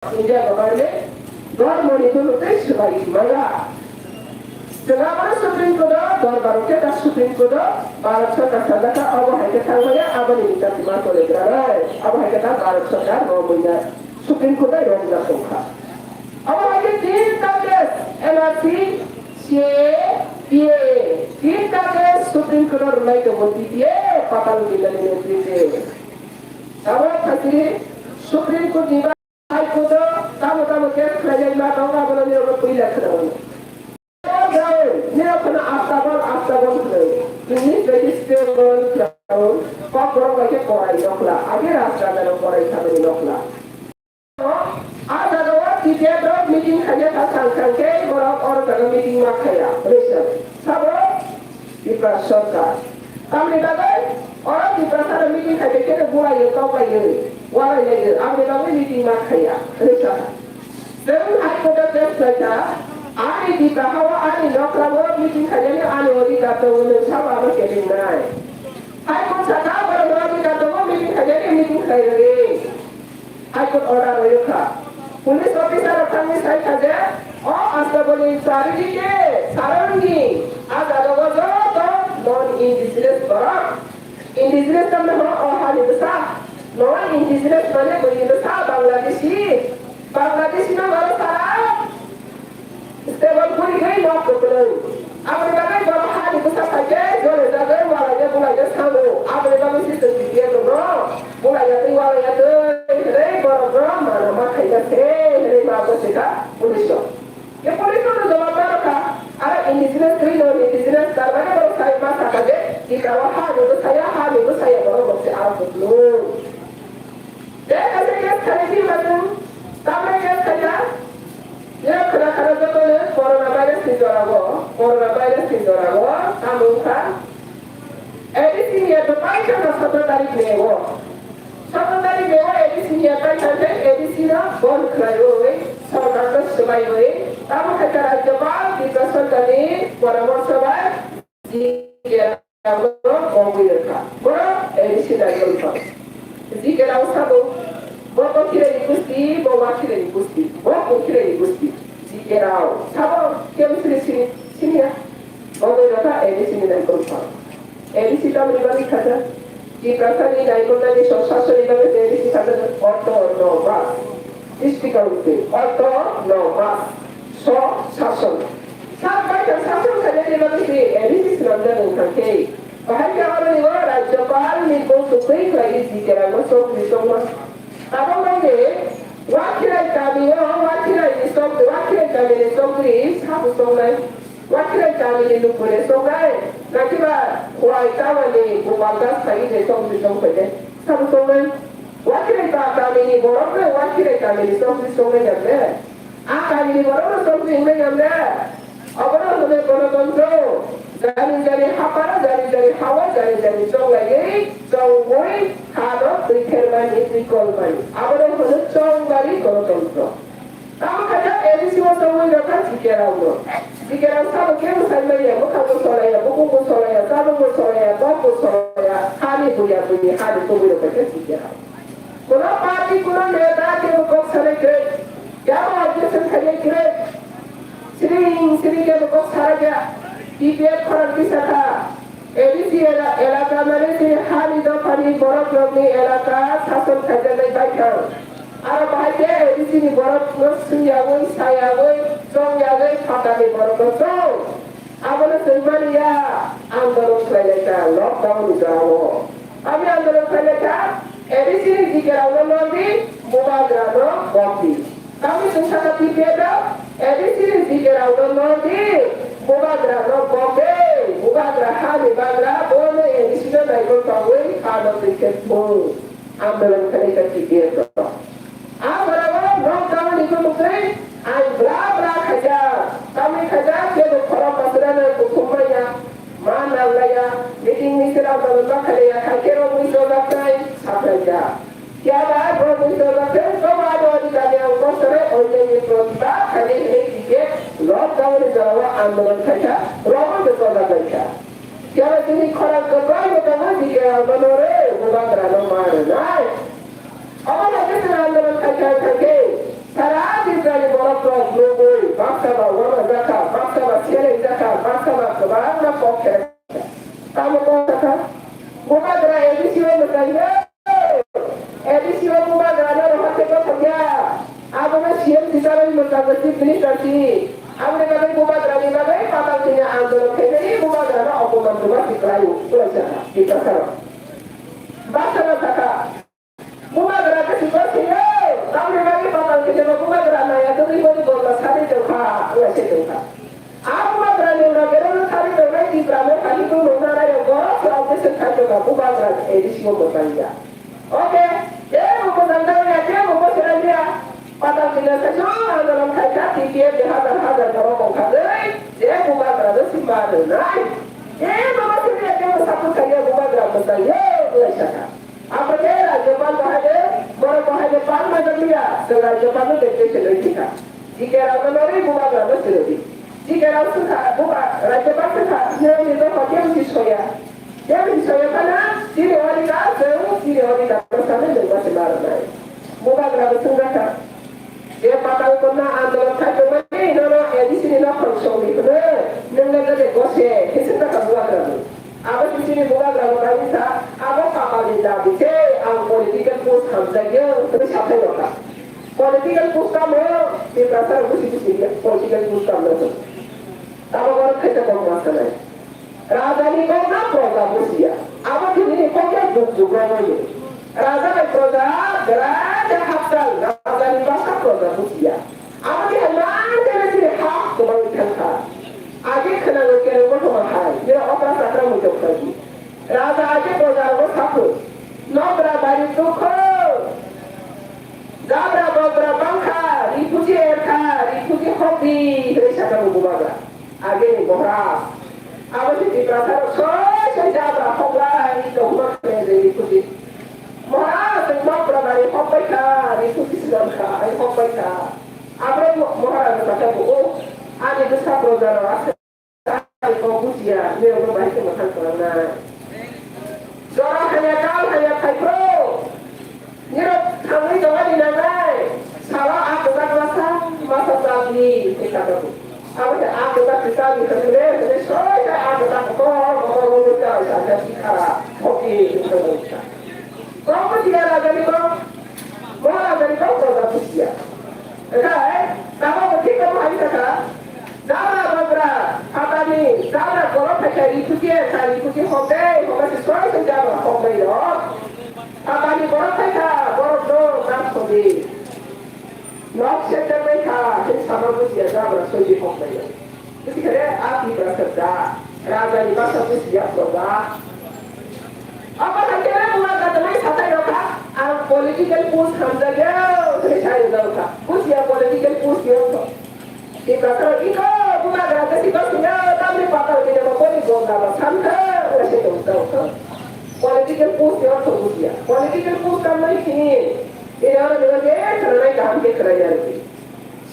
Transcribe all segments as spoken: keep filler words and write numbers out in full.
India government, dhormo ni twi swbai maya. Chwng abono Supreme Court o, dorbar o khe ta Supreme Court o, Bharat Sarkar sajak kha, abo hai khe thang maya, aboni bichar ma tole granai, abo hai khe ta Bharat Sarkar romwi na Supreme Court o romjak tong kha. Abo hai khe tinta case, N R C, C A A, P A A, tinta case Supreme Court o rwnai tongo T T A, Patal Gilani netrite. Abo phaisiri Supreme Court ni High Court o tamo tamo case khlaijak ma tongo, abono nirok no puila khwnao. Nirok kheno astabol, astabol hwnwi. English bai khe stable khlaio, kokborok bai khe korai nokla. Age rajraja rok korai sabani nokla. A jaga o T T F rok meeting khaina ta thang thang khe borok oro jaga meeting ma khaiya. Hwnwi sa-, sabo Tipra Sarkar. Tamni bagwi oro Tiprasa rok meeting khai khe khe bulai yo, tok lai yo, walai lai yo. Aboni bagwi meeting ma khaiya. Hwnwi sa kha. Chwng High Court o case khlai kha. Ani Tipra ha o ani nokla o meeting khainani ani odhikar tongo, nwng sabo abo keling nai. High Court sa kha, borok no odhikar tongo, meeting khainani meeting khlai rwdi. High Court order rw kha. Police officer rok thangwi sai kha je, o astaboni charidike surrounding a jaga o joto non indigenous borok. Indigenous tamni hwnba o hani bwsa. Non indigenous mane buini bwsa Bangladeshi. Bangladeshi no maro sara. Stable guri guri nok kwplwng. Aboni bagwi borok hani bwsa sai khe jole jagwi walai de bulai de sango. Aboni bagwi si chwng T T F rokno bulai ya twi walai ya twi hwnwi borok no mana ma khaina se hwnwi ma bo se kha police rok. Ye police rok no jawab ma rw kha. Aro indigenous twi no indigenous tar mane borok sai ma sa kha je Tiprao hani bwsa ya, hani bwsa ya borok rok se aro kwplwng. Tei kaisa case khaina phiyokha chwng, tamni case khaina, nini khwna khana jotono corona virus ni jora o, corona virus ni jora o, tamo wngkha, A D C ni A D C ni paithakha sotoro tarik May o. Sotoro tarik May o A D C ni paithakha, A D C no bon khlaiwi, sorkar no swbaiwi, tamo khaikha Rajyapal Tipra Sarkar ni poramorso bai, G K Rao no kongwi rwkha. Borok A D C ni naikolphang. G K Rao sabo, bo bo khirai ni gusti, bo wa khirai ni gusti, bo bo khirai ni gusti. G K Rao sabo, kebo sini sini, sini ya. Kongwi rwkha A D C ni naikolphang. A D C tamni bagwi khaja. Tiprasa ni naikolnani sok sasoni bagwi A D C khaja. Autonomous. District council. Autonomous. So sason. Sak bai kha sason khainani bagwi se A D C swnamjak wng thang khe. Bahai khe oro ni o Rajyapal ni bwswk twi khlai di kerang o chokri chongma. Abo wngkhe Wakhirai kami o Wakhirai ni chokri, Wakhirai kami ni chokri sabo chongnai. Wakhirai kami ni luku ni chongnai. Nakiba Khwai Tawa ni Gopal Das phai de chokri chong phai de sabo chongnai. Wakhirai kami ni borok no Wakhirai kami ni chokri chongnai jang de. A kainwi borokno chongwi wngmani yamle. Obono hwnwi gonotontro. Jani jani haparo, jani jani hawa, jani jani chonglaiwi, chongwi, hano twi phermani, twi kolmani. Abono hwnwi chongbari gonotontro. Tamo khaikhe A D C o chongwi rwkha G K Rao no. G K Rao sabo kebo saimanya, mwkhangbo solaya, bukhukbo solaya, chabukbo solaya, kokbo solaya, hani buya buini, hani kubui rok khaikhe G K Rao. Kuno party, kuno neta kebo kok sanai kwrwi, yabo objection khainai kwrwi. Siring siring kebo kok sarai ya. T P F khorang kisa kha. A D C ela-, elaka mane chini hani dophani borok rokni elaka sason khaijaknai baithang. Aro bahai khe A D C ni borok no swngyawi, sayagwi, chongyagwi, phatani borok no chong. Abono chwng mani ya, andolon khlai lai kha, lockdown ni jora o. Ami andolon khlai lai kha, A D C ni G K rok no non di, bubagra no bok di. Kami chwng sakha T P F rok, A D C ni G K rok no non di, bubagra no bok di, bubagra ha ni bagra, bono A D C no naikol tongwi ha no twi khe thung. Andolon khlai kha T P F rok. A borok lockdown ni khe mwtwi ang bla bla khaijak. Tamni khaijak kebo khorok basra no kuthum maya, ma nang laya, meeting ni sera no ma khalaya, khaikhe rok mui chojak nai, saplaijak. Phiya ba rok mui chojak khe, koba abo ni kami ang bosore onyaini protibad khainai hinwi khe lockdown ni jora o andolon khaikha, rok mui chojak laikha. Phiya ba chini khorang kwbangma tongo, G K rok no nore, bubagra no ma rwnai. Omo hai khe chwng andolon khai khai khai khe, kok khe. Tamo kok sakha. Bubagra A D C o mwtai he. A D C o bubagra no rohor khe kok khe ya. Abo no C M si charwi mwtai Chief Minister si. Aboni bagwi bubagra ni bagwi patal tini andolon khaimani bubagra no opoman rwma si kwlai o. Kwlai sakha. Tiprasa rok. Baksa no sakha. Bubagra khe sikla siyo, tamni bagwi patal khe jeba bubagra naya dogri boni bolba sari tongkha, wngya se tongkha. A bubagra ni ulo bereng sari tongnai Tipra motha ni tongmung narayo borok se objection khai tongkha, bubagra A D C o mwtai ya. Oke, je bo mwtai ya, je bo mwtai ya, patal khe jesa andolon khai kha, T P F de hazar hazar borok ongkha dei, je bubagra no sima rwnai. Je bo mwtai ya, je bo support khai ya, bubagra mwtai ya, wngya sakha. Abo khe Rajyapal bahai de, borok bahai de bangma jagriya, chwng Rajyapal no deputation rwi thika. G K Rao no norwi bubagra no swrwdi. G K Rao swngkha, buba, Rajyapal swngkha, nini dopha kebo si soya. Kebo si soya phano, chini odhikar, chwng chini odhikar no sanwi nungma se narwknai. Bubagra bo swngjakha. Je patal konna andolon khai tongmani, nono A D C ni nokhorok songni hwnwi, nwng le gede gose, hese taka bubagra bo. Abo sisini bubagra bo kaisa, abo kapalni dabi se, ang political post hamjakya, hwnwi saphai rokha. Political post kamo, Tiprasa rok busi busi political post kamno hwn. Abo borok khaisa kok ma sanai. Rajani kokno proja bujiya. Abo tini kokya juk juk rogwi. Raja bai proja, belai khe hakchal, rajani bwsa proja bujiya. Abo tini man khe tini hak kwbangwi thangkha. Age khwnangwi kereng kothoma hai, nini okra chakra muitok khaidi. Raja age proja rokno sakho, nokra bari tukho. Jabra bobra bangkha, ripuji erkha, ripuji hokdi, hwnwi sakha bo bubagra. Ageni Maharaj. Abo se Tiprasa rok soi soi jabra hoklai, tongma khe ripuji. Maharaj, tongma bra bari hokbai kha, ripuji swnam kha, ai hokbai kha. Abo Maharaj sakha bo, o, ani bwsa proja rok ase. Kok bujiya, nirok no bahai khe mwthang kwlangnai. Jora haya, kal haya, phaiphro. Nirok thangwi tongani nangnai. Salo a kwchak masa, masa chabwi, hwnwi sakha bo. Abo khe a kwchak se chabwi hwnwi le, hwnwi soi khe a kwchak kotor, kotor wngwi chai sakha, si khara, hoki, hwnwi sakha. Kok bujiya rajani kok, Maharajani kok proja bujiya. Ekhai, tabuk bo thik tamo hai sakha, jabra babra, phatani, jabra borok phaikha ripuji, sa ripuji hokdei, hokdei se soi soi jabra hokdei rok. Phatani borok phaikha, borok no nang sodi. Nok se tebei kha, hin sama bujiya jabra soi di hokdei rok. Bwswk khe a Tiprasa da, rajani bwsa bujiya proja. Obo hai khe bubagra tongmani sathai rok kha, ang political post hamjakya, hwnwi sai rwjak kha. Bujiya political post ni ortho. Tiprasa rok iko bubagra khe siko sino, tamni patal bini bo boni gomla ba samtha, ora se tong tong kha. Political post ni ortho bujiya. Political post tamni sini, ini oro nini je khwnanai kaham khe khwnai ya rw khe.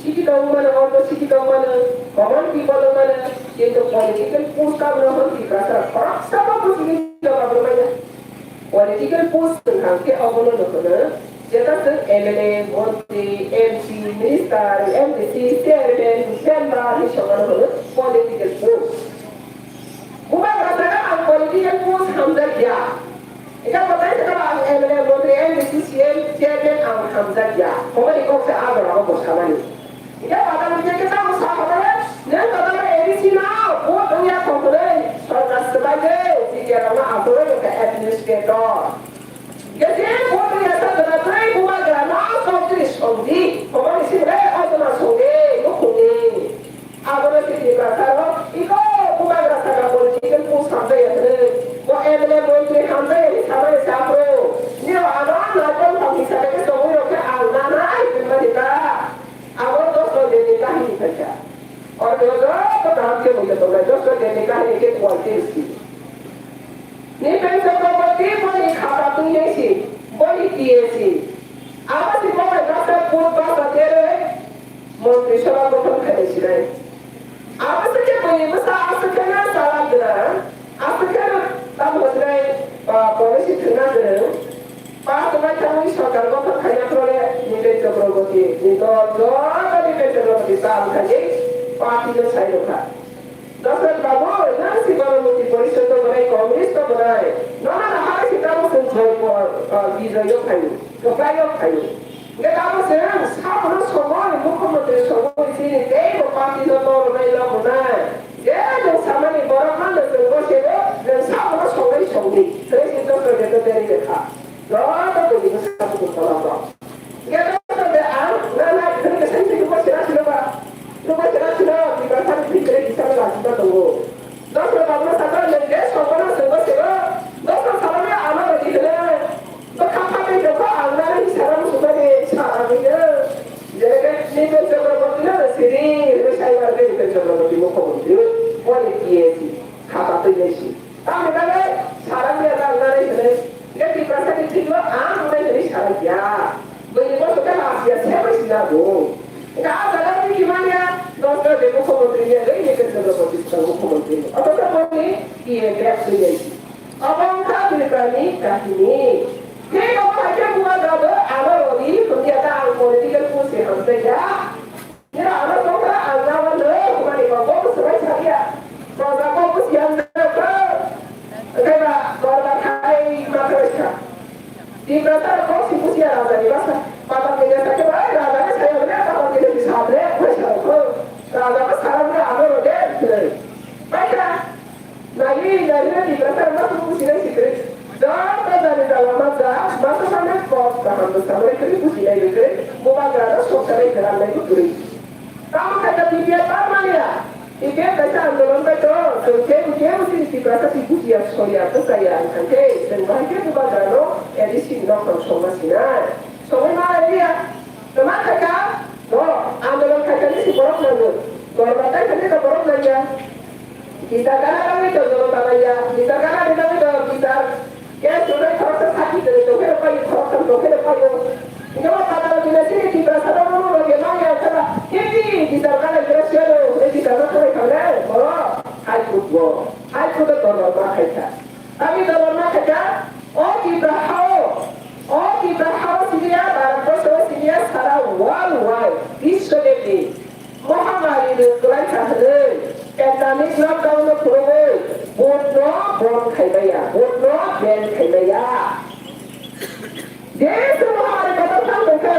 Sikito wng mano, ordo sikito wng mano, common people wng mano, kintu political post abono hwn Tiprasa khoroksa bo buchigwi jawab rwmaya. Political post wng kha khe obono no hwno, jeta chwng M L A, montri, M C, minister, M D C, chairman, member hinwi songmano hwno political post. Bubagra saka ang political post hamjakya. Eka batai saka ang M L A, montri, M D C, C M, chairman ang hamjakya. Hwnwi kok se a jora o bwsamani. Eka batai ni je kita mo sa hamare, nang batai A D C na, vote wngya thongkhe, sorkar swbai de, G K rok no aswk wngkha administrator. Kesi vote wngya sa jora tei bubagra no songdi songdi. Hwnwi si re o jora songdi, nukhungni. Abono Tiprasa rok, iko bubagra saka political post hamjaya hwnwi, bo M L A montri hamjaya hinwi samani se aphuru. Nirok ano naikolthok hisabe khe tongwi rok khe ang nanai hinmani ta. Abo dosh no din ni kahini phaikha. Oro joto kaham khe buja tongnai, dosh no din ni kahini khe twelve din si. Niphen Chakraborty boni khata twi nai si, boni T A si. Abo si bo bai basa put basa teroi montri sabha gothon khainai sinai. Abo se khe bui bwsa aswk khe na chalak gwnang, aswk khe tamo hwnwi, ah, policy thwngna gwnang. Pass wngwi thangwi sorkar gothon khaina phuru le Niphen Chakraborty ni dol joto Niphen Chakraborty chal khaidi party no sai rwkha. Dasrat Babu, nang si Gaunamantri Porishod to bolai, Congress to bolai. Nono na hai si tamo chwng joy ko, ah, bijoy yo phaio, kwplai yo phaio. Hingke tamo chwng sabono songwi, mukhyamantri songwi, chini teibo party no tornai, lobo nai. Je chwng samani borok no chwng bosego, chwng sabono songwi songdi. Hwrwi si joto joto deri rekha. Joto tongwi bwsa bukur kolom rok. Hingke joto de ang na na hwrwi khe sengsi bukur sira sino ba. Bukur sira sino, Tiprasa ni bhitere kisa no lachima tongo. Dosra bagno sakha le je sokona sengbo sero. Dosra salame ama rodi hele. Bwkha phatwi tongkha ang nani sara musukmani sa agwi no. Jereke Nipel Chakraborty no siri, hwnkhe sai manke Nipel Chakraborty mukhyamantri. Boni P A C. Khata twi nai si. Tamni bagwi sara miya ta ang nani hwnwi. Nge Tiprasa ni thikno ang nai hwnwi sara ya. Bini boso khe last year se bai sina bo. Nge a jaga ni kimanya, dosra de mukhyamantri ya, le Nipel Chakraborty sa mukhyamantri. Oto sa boni P A C twi nai si. Obo wngkha Tripurani kahini. Tei obo hai khe bubagra bo aro rodi, hwnkhe ta ang political post se hamjakya. Nira aro tongkha ang nabo no hwnmani bo bo swbai sakya. Proja bo bujiya wngkha. Hwnkhe ba dorbar khai ma khai kha. Tiprasa rok kok si bujiya raja ni bwsa. Pata kene sakhe ba raja ni sayo ne pata kene si sabre, oi sa kho. Raja bo salam ne aro rode. Bai kha. Naiwi, naiwi, Tiprasa ma tong businai si kwrwi. Joto jani jala ma ja, ma tong mane kok kaham bwsa bai kwrwi businai bai kwrwi. Bubagra no sok sanai kwrwi nai bo kwrwi. Tamo khaita B P F bar mania. B P F kaisa andolon bai to, chwng kebo kebo chini Tiprasa si bujiya soya bwsaya wngkha khe, chwng bahai khe bubagra no A D C nok rok songma sinai. Songwi ma liya. Tama khaita, no, andolon khaita ni si borok nango. Dorbar tai khaita borok nangya. Bichar gana bagwi to jono tanaiya, bichar gana ni bagwi to bichar. Case rwnai khoroksa sakhi kwrwi tongpheno paio, khoroktham tongpheno paio. Hingke bo Patal Bina chini Tiprasa no no no no maya khala, himdi bichar gana gira siyano, hwnwi bichar no thangwi thangnai, boro High Court bo, High Court o dorbar ma khaikha. Tamni dorbar ma khaikha, o Tipra hao, o Tipra hao siniya, Bharat borso siniya, sara worldwide, biswo debi. Mohamari rwlaikha hwnwi pandemic lockdown no phurugwi vote no bon khaimaya, vote no ban khaimaya. Jesu mohamari kotor thang tongkhe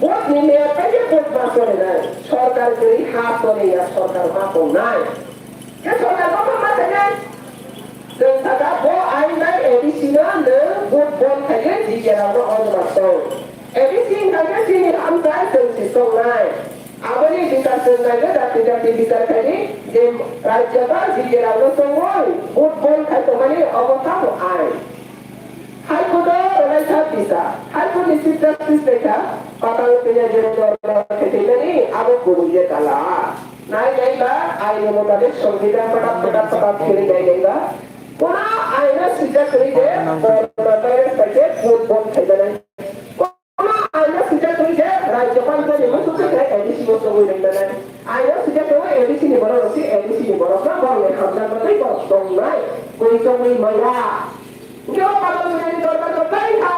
vote ni meya paikhe vote ma cholinai, sorkar kwrwi ha choliya sorkar ma tongnai. Je sorkar ma ma khainai. Chwng sakha bo ain bai A D C no nwng vote bon khaikhe G K rok no ono ma tong. A D C wngkha khe chini hamjak chwng se tongnai. Aboni bichar chwng naikhe dakti dakti bichar khaidi je Rajyapal G K rokno chongwi vote bon khai tongmani obo tamo ain. High Court o rwlaikha bichar. High Court ni Chief Justice lekha Patal Kanya je dorbar khe tongmani abo kubui je tala. Nai nai ba ain ni motabik Songbidan patak patak patak khwlwi nai nai ba. Kono ain o swijak kwrwi je dorbar bai khe vote bon khai nai. Kono aino swijak twi je Rajyapal boni muchuk twi A D C bo chongwi rwknai. Aino swijak twi A D C ni borok rok si A D C ni borok no borok ni hamjakma tei borok tongnai. Koi chongwi maya. Hwnkhe o Patal Kanya ni dorbar rok tei kha.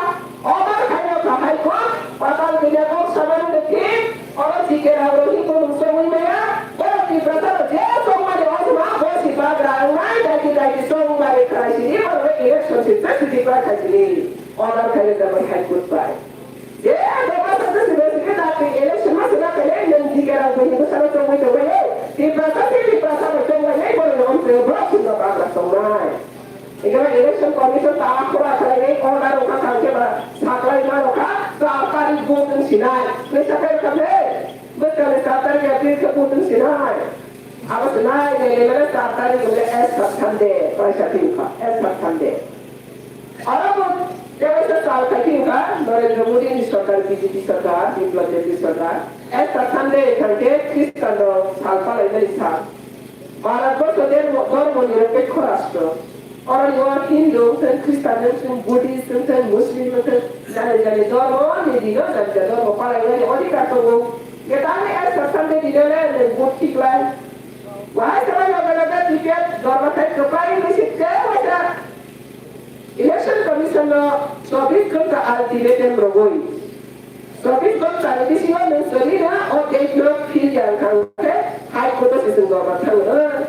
Order khaino kha High Court, Patal Kanya kok samani de thik, oro G K Rao rok hinwi mung chongwi maya. Borok Tiprasa rok je chongmani o juma bo si bagra wngnai, daiti daiti chongmani khlai sini, borok election si tei sini khlai sini. Order khaino jagwi High Court bai. Je, doka sase sibesi ke dati election ma sila kale nang jike rang bini ko salo tongwi tongwi. Tiprasa si Tiprasa ko tongwi nai boro nom se boro sino ka ka tongnai. Ega election commission ta akhora khalai nai order ka kangke ba saklai ma ka sa tari vote sinai. Ni sakai ka he. Betul sa tari ya ke vote sinai. Abo sinai ne le sa tari ko le es sa thande, paisa tin ka, es sa thande. Oro bo teisa sal khai khe wngkha Narendra Modi ni sorkar, B J P sorkar, Biplab Deb ni sorkar. Esta Sunday khai khe Christian rok sal palaimani sal. Bharat borso de dormo ni niropekho rashtra. Oro ni o Hindu wngthang, Christian wngthang, Buddhist wngthang, Muslim wngthang, jani jani dormo ni dino jani jani dormo palaimani odhikar tongo. Kwtal ni Esta Sunday dino le nwng vote khiklai. Wahai sabai loge loge ticket dormo khai kwplai wngwi se tei waisa. Election Commission no chobbish ghonta ultimatum rwgwi, chobbish ghonta ni bisingo nwng choli na o date no phil ya wngkha hwnkhe High Court o se chwng dorbar thang rw.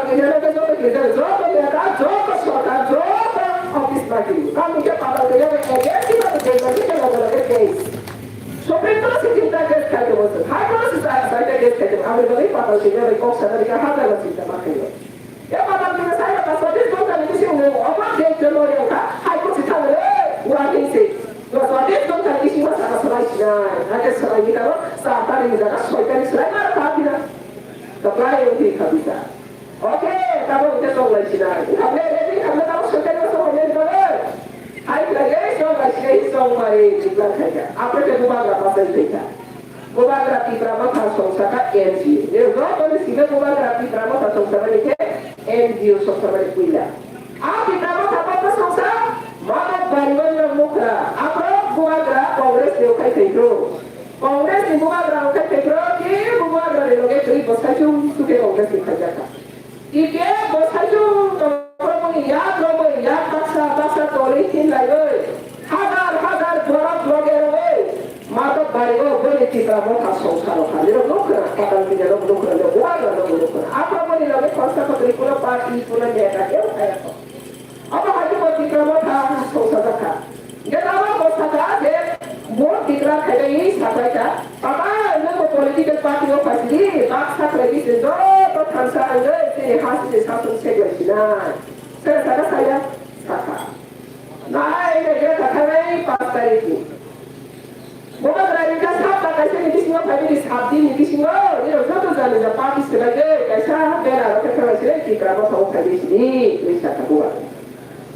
Ina na joto kirjak, joto neta, joto sorkar, joto office bagi. Kami ke patal ke jabe agency bagi, agency ke loge loge case. Supreme Court se chinta case khai tong, High Court se sa, sa case khai tong. Ami bagi patal ke jabe kok sana dika hajar la chinta ma khai. Ya patal ke sai ta swatis gonta ni kisi ungu, opa case ke lo yang ka, High Court se thang le, warning se. Dua swatis gonta ni kisi ma sa ka salai sinai, ake salai ni karo, sa tari ni jaga, soi tari salai ma ka pina. Apply yung di kabisa. Oke, tabuk hwnkhe chonglai sinai. Wngkha ble, ready wngkha ble, tabuk soitan no song hwnwi rwgwi. Hai khlai, ei chonglai sinai, chongmari chikla khaikha. Aphuru khe bubagra pasai khaikha. Bubagra Tipra Motha songsa kha N G O. Nini joto ni simi bubagra Tipra Motha songsa mani khe N G O songsa mani puila. A Tipra Motha bokno songsa, Madhab Bariwal no nukra. Aphuru bubagra Congress ni khai khaikhu. Congress ni bubagra khai khaikhu, ki bubagra ni loge twi bwsai chum chum khe Congress ni khaijak kha. Tike bwsaichung tongmani yak romwi yak baksa baksa toli hinlaiwi hajar hajar borok loge rwwi Madhab Bariwal boni Tipra Motha songsa rokha. Nirok nukhwna, patal tini rok nukhwna, nirok bubagra rok nukhwna. Aphuru boni loge khoroksa khoroksa kuno party, kuno neta kebo thaya kho. Abo hai khe bo Tipra Motha songsa jakha. Hingke tamo bo saka je vote declare khainai saklaikha. Tama nwng bo political party o phaisidi, baksa khlaidi se joto thansa wngwi chini ha sini satung seklai sinai. Sere saka saya? Saka. Nai, nai, nai, nai, nai, pas tarikh ni. Bubagra ringkha sapta kaisa ni bisingo phaibini, sat din ni bisingo, nirok joto jani ja party swlaigwi kaisa banner o khe thanglaisini Tipra Motha o phaibisini, twi sakha bubagra.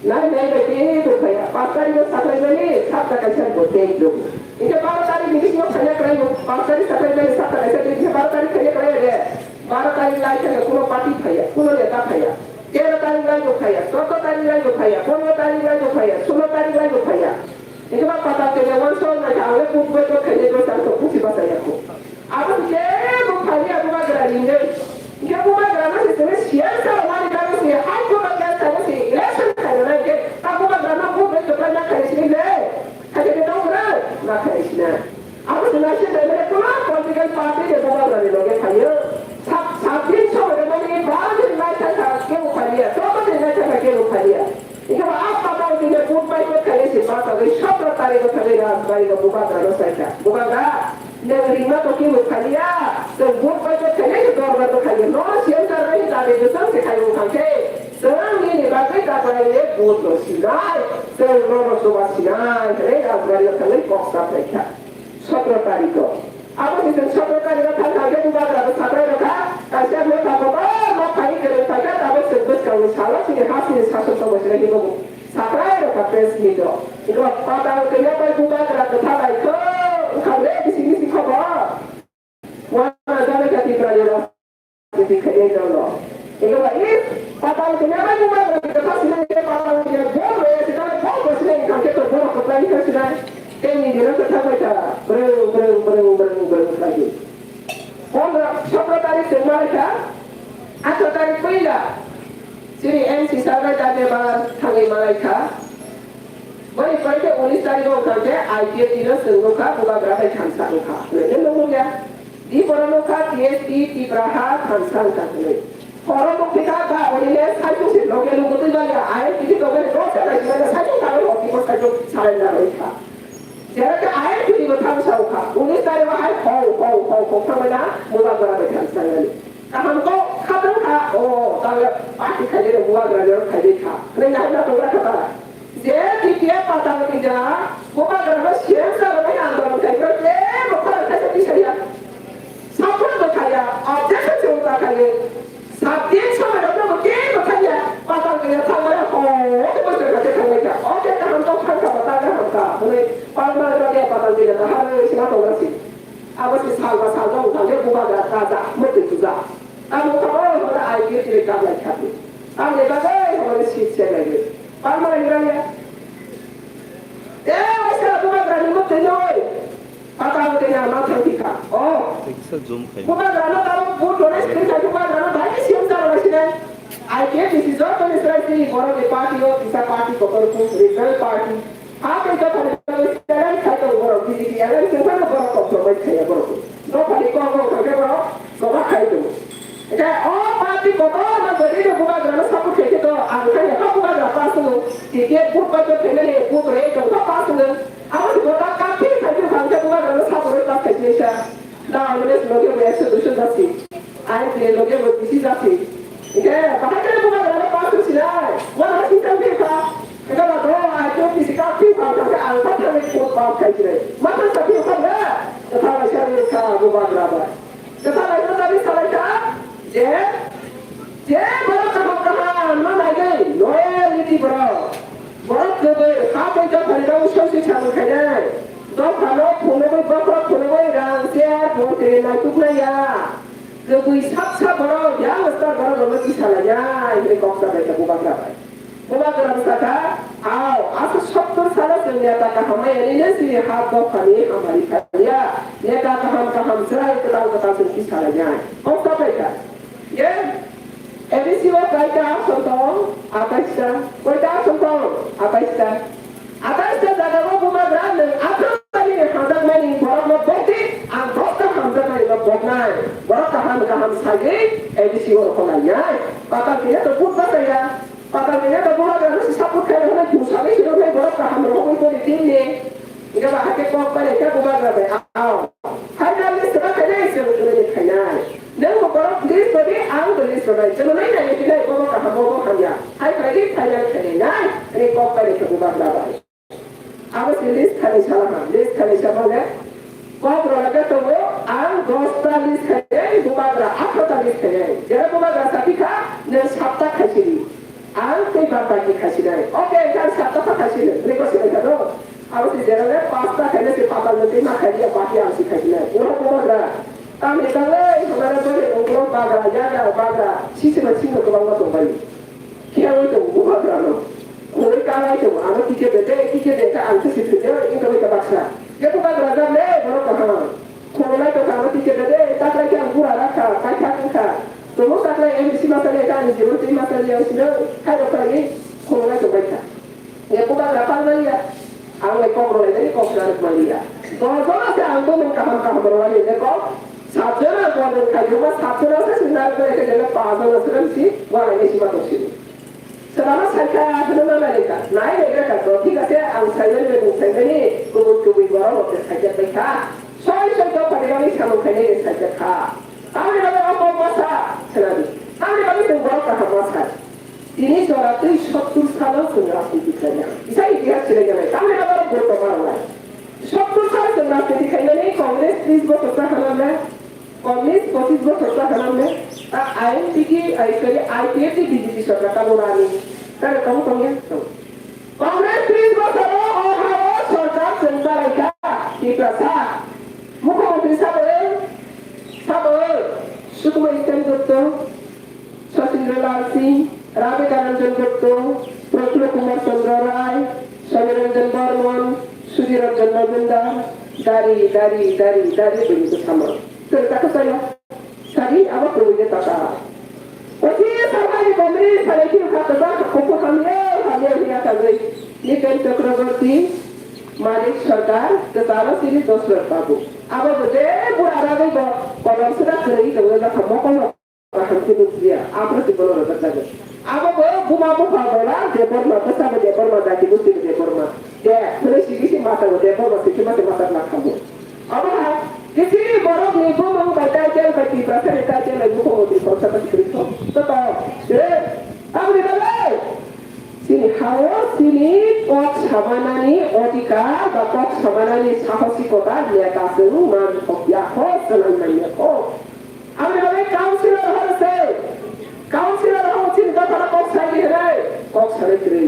Nai nai bai kebo phaiya, pas tarikh o saklaimani sapta kaisa bo date rwgo. Hinkhe baro tarikh ni bisingo phaina kwlaibo, pas tarikh saklaimani sapta kaisa date, hinkhe baro tarikh phaina kwlaiya de. Baro tarikh lai thangkhe kuno party phaiya, kuno neta phaiya. Tero tarikh lai bo phaiya, choudo tarikh lai bo phaiya, pondro tarikh lai bo phaiya, sulo tarikh lai bo phaiya. Hinkhe ba patal tongya uansuk naikha, ang le puk bai kok khainai bwsa ang tong busi basa ya kho. Abo se kebo phaiya bubagra ringwi. Hinkhe bubagra no se chwngwi siyasa rok mani bagwi se High Court o case khaina se election khaina nai hinkhe ta bubagra no vote bai kwplai ma khainai se le. Khaina khe tong kwrwi ma khainai se na. Abo se naising bai mane kwbang political party ni bubagra ni loge phaio. Sab-, sabdin somoy rok mani bari naithangkha kebo phaiya, joto ni naithangkha kebo phaiya. Hinkhe bo a patal tini vote bai kok khainai se ma tongwi sotro tarikh o thangwi Rajbari o bubagra no saikha. Bubagra, nwng ringma tong kebo khaiya, chwng vote bai kok khainai se dorbar bo khaiya. Nono siyam charnai se dabi bwswng se khai wng thang khe, chwng nini bagwi ta kwlai le vote no sinai, chwng nono chuba sinai, hwnwi Rajbari o thangwi kok sa phaikha. Sotro tarikh o. Abo se chwng sotro tarikh o thang thang khe bubagra bo sakrai rwkha. Kaisa motha kotor ma phai kwrwng phaikha, tabuk chwng bwskangni salo chini ha chini sason tongma sina hinwi bo sakrai rwkha press meet o. Eko patal twi yapai bubagra kwtha bai kho wngkha le bisi bisi khobor. Wana jani kha Tiprani rok. Titi khaye jolo. Ego ba is, patal kanya ba ni ma ba ka sina ke patal kanya bol re, sina bol ko sina ikan ke to bol ko plai ka sina. Ke ni dilo ka tha ka. Breng, breng, breng, breng, breng lagi. Pondro, sotro tarik se malaikha, atro tarik puila. Sini M C sarbai tanya ba thangai malaikha. Boni pore khe unis tarikh o wngkha khe I P F T no chwng nukha, bubagra bai thansa wngkha. Hwnwi khe nukya. Di borok nukha T S P Tipra ha thansa wngkha hwnwi. Horo nukphi kha ba hwnwi le saichung se loge lugo twi baliya I P T tongmani dosa nai sibana saichung tangwi office o saichung surrender wngkha. Jera khe I P T bo thansa wngkha. Unis tarikh o hai hou hou hou hou thangmani bubagra bai thansa wngnani. Kaham kok khatungkha, o, tangwi party khaidi rok bubagra rok khaidi kha. Hwnwi nai na tongkha kha ta. Je T P F patal kija, bubagra rok siyam sa rok andolon khai rok je bo khorang khaisa tisaya. Support bo khaya, objection se uta khaya. Sabdin samay rok bo ke bo khaya. Patal kija thangmaya ho, o bo se khate thangmaya. O ke kaham kok thangkha patal kaham kha. Hwnwi palma rok ya patal kija na ha rok sima tongra si. Abo se salba salba wngkha le bubagra kaja mwtwi tuja. Abo wngkha o hwnba I P F T ni kablai kha. Tamni bagwi hwnba le seat se nai. Palma ni rang ya. E waisa bubagra ni mwtwi noi. Pata mwtwi ya ma thang thika. O. Teksa zoom khai. Bubagra no tamo vote donate khai bubagra no bai siyam sa rang sinai. I P F T si joto ni srai si borok ni party o kisa party kotor ku regional party. Hakhe joto ni srai si borok B J P alliance ni borok compromise khaiya borok. Dophani kok kok thangkhe borok soba khai tongo. Eke o party kotor no gori Down list loge bo ekso duiso jasi. I P L loge bo bisi jasi. Ike bahai khe bubagra no pass sinai. Wana singkang phi kha. Ike ba do I P L physical phi kha kha ang pa thang ko pass khai sinai. Ma thang sa phi kha na. Kha ba sa ni kha bubagra ba. Kha ba sa ni salai kha. Je Je borok kaham kaham no naigwi, loyalty borok. Borok kwbwi, ha poito phairok songsi samung khainai. Dophano phunugwi, bokhorok phunugwi, rang, chair, mantri naituknai ya. Kwbwi sak sak borok, youngster borok rokno tisalainai, hinwi kok sabai kha bubagra bai. Bubagra bwsakha, ao, aswk sottor salo chwng neta kaham maya nini sini ha dophani hamari khaiya. Neta kaham kaham chwrai kwtal kwtal chwng tisalainai. Kok sabai kha. Ye, A D C o kaita ason tong, atais ta. Koita ason tong, atais ta. Atais ta jaga o bubagra nwng aphano tani hamjakmani borok no bokti, ang dosta hamjakmani no boknai. Borok kaham kaham sagwi A D C o rokho lainai. Patal khe to but bachaya. Patal khe to bubagra no support khai roknai, thung sagwi siroknai borok kaham rokho boni tinni. Ika ba hake kok bai khe bubagra bai. Ao. Hai na list ba khainai, se bo khainai. Nang bo borok list ba di, ang bo list ba bai. Jono nai nai khe nai, bo bo kaham, bo bo hamya. Hai khlai di, khainai, khainai nai. Ani kok bai khe bubagra bai. Abo si list khainai sala ha, list khainai sala le. Kok rok le tongo, ang dosta list khainai, bubagra atharo ta list khainai. Jera bubagra sati kha, nang sapta khaisidi. Ang tei bad baki khasinai. Oke, kha sapta kha khasinai. Bini ko sinai kha do. Abo si jera le pasta khainai si patal no tei ma khainai baki ang si khasinai. Uro ko bagra. Tamni tangle hamara bari ungro bagra, yaga bagra. Sisi ma singo ko bangma tong bari. Khe oi tong bu bagra no. Koi ka lai tong ano kike de de, kike de ka ang si thide, ing ko ka baksa. Ye ko bagra jam le, boro ka ha. Khulumlai tongkha, abo tike de, taklai khe ang bura rakha, paithak wngkha. Tongo taklai M D C masa le, ani jibon twi masa le, ang sino, hai rok khlai, khulumlai tongbai kha. Ye bubagra palmaliya, ang lai kok rwlai nai, kok rwlai maliya. Dojono se ang bo mung kaham kaham rwlai nai kok, satjono bo mung khai juma, satjono se sinna rwlai khe jele pajjono se si, walai nai sima tong sini. Swbangma saikha hwnwi ma nailai kha. Nai nailai kha to, thik ase, ang saimani bai nwng saimani, kubui kubui borok rok se saijak bai kha. Soi soi to phairokni samung khainai rw saijak kha. Tamoni bagwi o kok ma sa, swnadi. Tamoni bagwi chwng borok kaham ma sa. Tini jora twi sottur salo chwng rajniti khlaina. Kisa itihas swrwngya nai. Tamoni bagwi oro gurutto ma rwnai. Sottur salo chwng rajniti khlainani Congress tris bochor cha hwnwi le. Communist pochis bochor ta hanam ne, ta I N P T, ai, sorry, I P F T B J P sorkar ta lorani. Ta le tong tong ya, tong. Congress tris bochor o, o ha o sorkar chwng ta lai kha, Tiprasa. Mukhyamantri sabo, sabo, Sukumayi Sen Gupta. Sachin Lal Singh, Radhika Ranjan Gupta, Prafulla Kumar Chandra Rai, Samir Ranjan Barman, Sudhir Ranjan Majumdar, dari, dari, dari, dari, begitu sama. Cerita ke saya, tadi apa perlunya kata? Oke, sampai di pemerintah saya kira kata dah, kuku hamil, hamil dia kagui. Ini kan Chakraborty, Manik Sarkar, Ketara Siri Dosrot Babu. Apa betul, pura ada di bawah, kalau sudah kering, kalau dah kamu kalau Kaham khe nukliya, aphuru twi bono rwjak jago. Abo bo buma bupha bola Debbarma, bwsa bo Debbarma, jati gosti bo Debbarma. De, hwnwi sigi si masa bo Debbarma, sigi masa masa na khamu. Abo ha, kisi borok ni bumung bai title bai Tiprasa ni title bai mukho mantri khoroksa ta kwrwi thok. To to, de, aboni bagwi chini hao chini kok samanani odhikar ba kok samanani sahosikota neta chwng man thok ya kho, chwng man ya kho. Aboni bagwi councilor rok se, councilor rok chini dophano kok sai di hwnwi kok sanai kwrwi.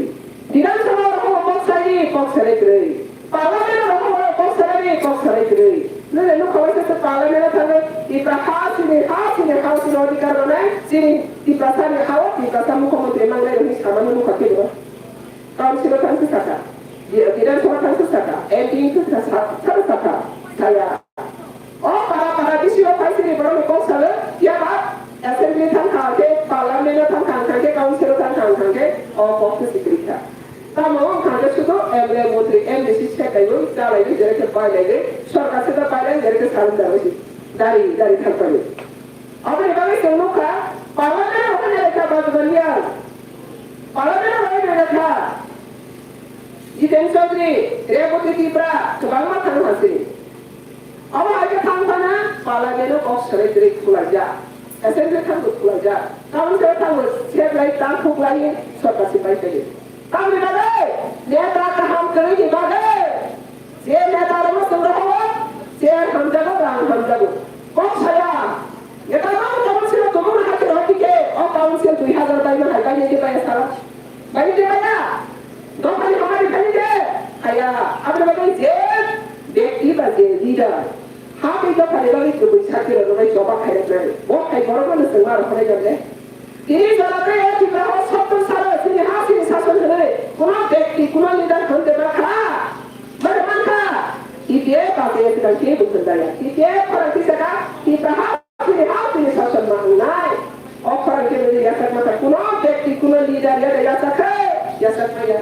Bidhan Sabha rok kok sai di, kok sanai kwrwi. Parliament rok kok sanai di, kok sanai kwrwi. Nini nukha waisa se parliament o thangwi Tipra ha chini, ha chini, ha chini odhikar rwnai, chini Tiprasa ni ha o Tiprasa mukhyamantri mangnai rokni samani nukha khe bo. Council o thangsi sakha, Bidhan Sabha thangsi sakha, M P thangsi sakha, sakha, saya. O para para bisi o phaisiri borok ni kok salo, ya ba assembly thang kha khe, parliament o thang kha khe, council o thang kha khe, o kok se sikri kha. Tamo wng kha khe sudo M L A, montri, M D C sekai wi, chalai wi, jere khe pai lai wi, sorkar se da pai lai, jere khe surrender wi si. Dari, dari thang pai wi. Aboni bagwi chwng nukha, parliament o hwnwi lekha bajwbaliya. Parliament o hwnwi lekha. Jiten Chaudhary, Rebati Tripura, kwbangma thang hasi. Abo hai khe thang phana, Parliament-o kok swrwi kwrwi khulaijak. Assembly thango khulaijak. Council thango seplai tangkhuklai sorkar si pai taiyo. Tamni bagwi neta kaham kwrwini bagwi je neta rokno chwng rohoro, chair hamjago, rang hamjago. Kok saya, neta rok council-o tumung hai khe rohor khe o council dui hazar bai ma hai bai nai khe bai sala. Bai nai khe bai ya. Dophani hamari phani de. Haya, aboni bagwi je bekti ba je leader. Ha bai dophani bagwi kwbwi sakirokno bai choba khairoknai. Bo hai borokno chwng ma rohornai jang le. Tini jora tei o Tripura o sottor salo chini ha chini sason hwnwi kuno bekti, kuno leader hwn de ma kha. Mane man kha. T P F ba T P F nang khe bo hwn da ya. T P F khorang tisa kha, Tripura ha chini ha chini sason ma wngnai. O khorang khe nini yasak ma kha. Kuno bekti, kuno leader ya da yasak khe, yasak ma ya.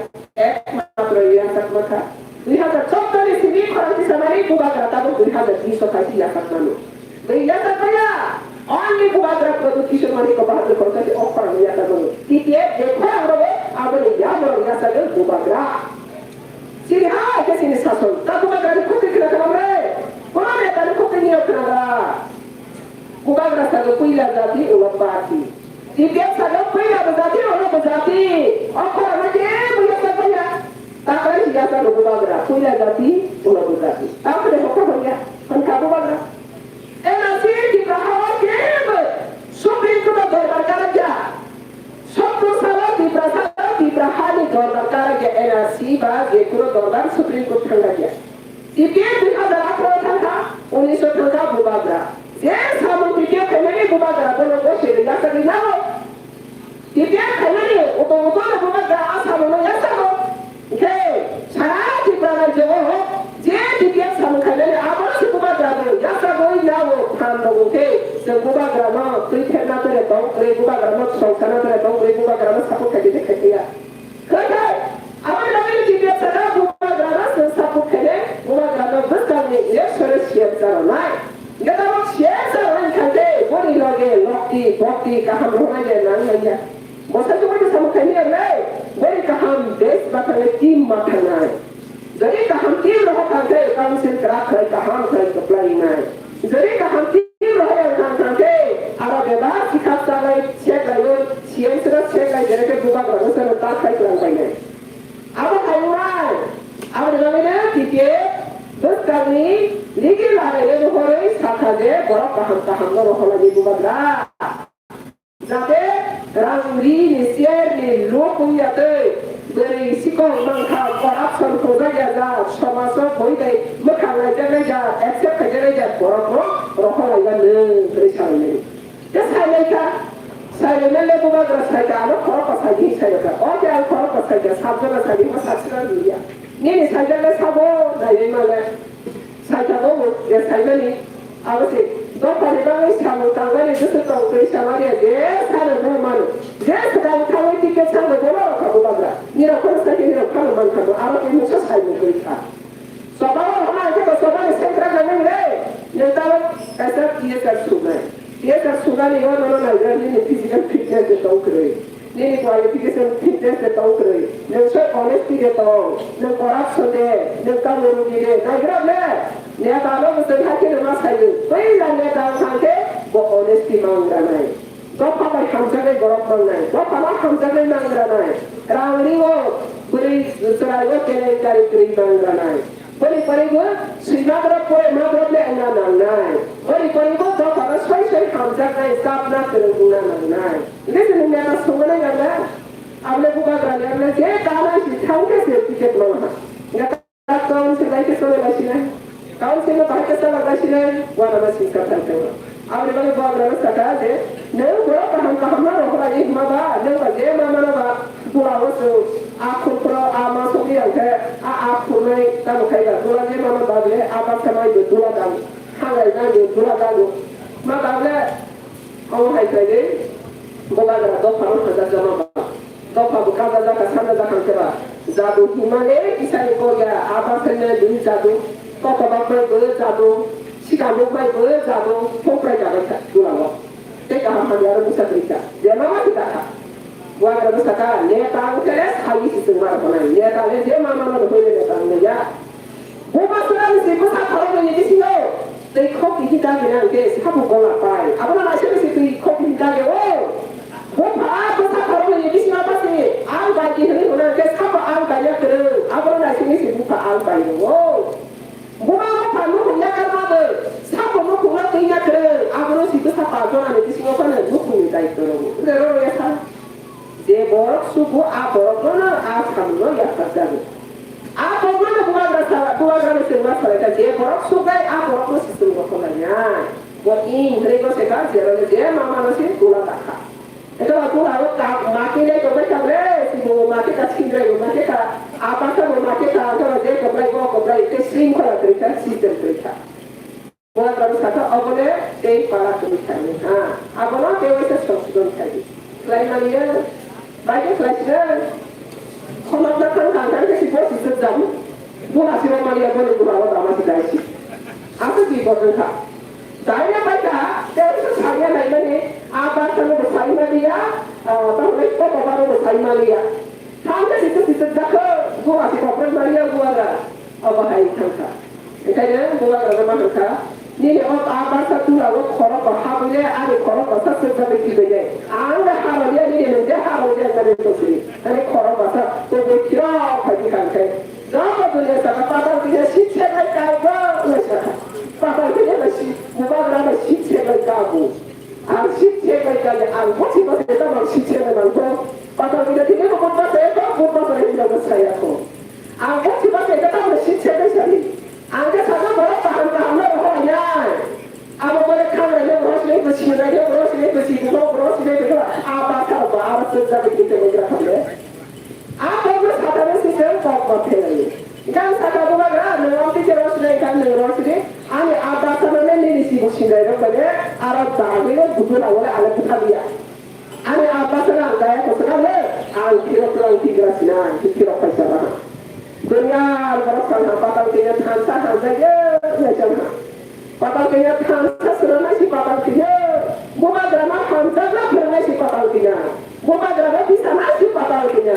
Ekmatro yasak ma kha. Dui hazar chouddoni simi khorang tisa mani bubagra tabuk dui hazar bish o khai si yasak mano. Bai yasak maya, only bubagra Pradyut Kishore Manikya Bahadur Korkoti o khorang yasak mano. T P F je khorang rogo, aboni yamrok yasak o bubagra. Sini hai khe sini sason, ta bubagra ni khoti khna khna re, kono neta ni khoti ni khna da. Bubagra sago puila jati ulo party. T P F sago puila bo jati ulo bo jati. O khorang ma je bo yasak maya. Ta kare yasak o bubagra, puila jati ulo bo jati. Ta kare hokha hokya, hon kha bubagra. N R C Tripura ha o kebo Supreme Court o dorbar karakya. Sotto salo Tripura salo Tripura hani dorbar karakya N R C ba je kuno dorbar Supreme Court thangrakya. T P F dui hazar atharo thangkha, unisho thangkha bubagra. Je samung T P F khaimani bubagra bono gosiri yasagwi nao. T P F khaimani uto uto no bubagra a samungno yasago. Hwnkhe sara Tripura rajyo o je T P F samung khaimani abono se bubagra bo yasagwi nao phan rok hwnkhe chwng bubagrano twi pherna tere tong kwrwi, bubagrano songchana tere tong kwrwi, bubagrano support khaidi khaidi ya. Hwnkhe aboni bagwi T P F saka bubagrano chwng support khaidi, bubagrano bwskangni election-o siyam charonai. Hwnkhe tabuk siyam charonai wngkha tei boni loge lokti bokti kaham rwmani nang manya. Bwsai tongmani samung khaimani le, boni kaham desh mathangnai, team mathangnai. Jodi kaham team rohor thangkhe council kwrak khlai kaham khlai kwplai wngnai. Jodi kaham team rohor yang thang thangkhe aro bebak sikha chalai check laiwi C M C no check lai jere khe bubagrano sano ta khai kwrang painai. Abo khai wngnai. Aboni bagwino T P F bwskangni legal laiwi rohorwi sakha je borok kaham kahamno rohorlaini bubagra. Jate rang ri ni share ni luk wngya tei bwrwi sikong mangkha corruption khojak ya jak, somajo boi bai mwkhang laijak laijak, accept khaijak laijak borok no rohor laina nwng hwnwi salai nai. Tei sai lai kha, sai lai nai le bubagra sai kha, ano khorok ko sai di sai kha, o khe ang khorok ko sai kha, sat jona sai di ma sat sina di ya. Nini sai jak le sabo nai nai ma le. Saitabo ya saimani, abo se dophani bagwi samung tangnani bwswk tong twi samani je sano bo mano. Je swkang thangwi ticket sano bono rokha bubagra. Nirok khoroksa khe nirok phano mankha bo, aro tei mungsa saimung twi kha. Soba o hwnna hwnkhe bo sobani central nangwi re. Nwng tabuk kaisa T S R sunai. T S R sunani o nono naijak nini physical fitness de tong kwrwi. Nini qualification fitness de tong kwrwi, nwng soi honesty de tong, nwng corruption de, nwng tamo rugi de, naigrok le. Neta no bwswk hai khe ma sai, puila neta wng thang khe bo honesty ma wng ranai. Dopha bai hamjaknai borok mangnai, dopha no hamjaknai ma wng ranai. Rang rio, bwrwi chwrai o kelenggari kwrwi ma wng ranai. Boni poribo swimagrok pore magrok le wngna nangnai. Boni poribo dophano soi soi hamjaknai, chapna kwrwng wngna nangnai. Hingke chini neta songmani gana, abole bubagra ni abole je kana si thangke se ticket mangha. Nga council bai ke solo bai sinai. Council no bahai ke solo bai sinai, wana ma singsa thang thang. Aboni bagwi bubagra no saka je, nwng borok kaham kaham no rohor ai hima ba, nwng ba je ma mano ba, bula o chwng, a khurpro, a ma sogwi ang khe, a, a khurnai tamo khai ba, bula je ma mano ba le, a baksa mai bo bula dang, hangai nai bo bula dang, ma ba le, omo hai khlai de, bubagra dopha no hajak jama ba. Dopha bo kaja jaka sana jakang khe ba. Jadu himale kisani kogya, aba sene dui jadu, koto bakmai bo jadu, sikambuk mai bo jadu, thoprai jabai kha, dula lo. Tei kaham hamya aro busa kwrwi kha. Je mama si dakha. Bubagra bwsa kha, neta wngkhe le sawi si chwng ma rwkhanai. Neta le je mama no rwkhaile neta wngya. Buma sura ni si bwsa khoroknwi ni bisingo. Tei khok kihi dagi na hwnkhe sabo bola pai. Abono naisingwi se twi khok kihi dagi o. Bupha bwsa khoroknwi ni bisingo basi ang bai di hwnwi hwna hwnkhe sabo ang bai ya kwrwng. Abono naisingwi se bupha ang bai rw o. Buma bupha nukhung ya karma bo. Sabo nukhung no twi ya kwrwng. Abono si bwsa pa jona ni bisingo phano nukhung ni daityo rw o. Ro ya sa. Je borok sugo, a borokno a samungo yapharjago. A borokno bubagra sala, bubagrano chwngma salaikha, je borok sugnai, a borokno se chwng rohorlainai. Bo in hwnwi goseka, jeroni je mamano se gula dakha. Eka ba gula o ka, mati lai tongbai kha bre, sibo mati ka sindrai, mati ka abasa bo mati ka, eka ba je koplai, bo koplai, te shringkhola kwrwi kha, system kwrwi kha. Bubagrano sakha, "Obono tei para kwrwi kha," hwnwi. Ha, abono tei waisa songsodon khlai di. Khlai manya, bai khe khlai sina. Khonokna thang thang thang khe si bo si swk jago. Bo hasi rok manya, bo ni buma bo dama si dai si. Aswk bipot wngkha. Dai na bai kha, tei waisa sanya nai mani, a barsa no bo sai manya, ah, tamo nai koto baro bo sai manya. Thangkhe sisuk sisuk dakho, bubagra si koprok manya bubagra. Obo hai thangkha. Enkaino bubagrano ma hwnkha, "Nini o ta barsa tula o khorok ba habwi le, ani khorok ba sa suk jagwi kibai le. Ang le haro ya, nini nwng je haro ya," jagwi tongsi. Ani khorok ba sa tubui khirok phai di kha khe. Joto dunia saka patal khe sitse bai ka bo wngwi sakha. Patal khe bai si, bubagra bai sitse bai ka bo. Ang sitse bai ka le, ang bosi bosi ta mang sitse bai mang bo. Patal khe tini ko bot ba sa ya ko, bot ba sa ya ko, saya ko. Ang bo kiba khe ta mo sitse de sari. Ang khe saka borok kaham kaham no rohor ya. Abo bole khamrai no borok sini ko sinai no borok sini ko sini ko borok sini ko. Aba ka ba aba se jabe kite mo gra khamle. Abo bole saka no sitse kok ba phelai. Gan saka bubagra no ang kite ro sini kan no ro sini. Ani aba sa no ne ni si bo sinai ro bole. Ara da ni no budu na wala ala buta dia. Ani abasana ang daya kosana le, ang kiro klang tigra sina, ang kiro paisa baha. Dunia al borok sangha patal kenya thansa hamjak ye, ya jangha. Patal kenya thansa srana si patal kenya. Bubagrana hamjak na phrwnai si patal kenya. Bubagrana bisa na si patal kenya.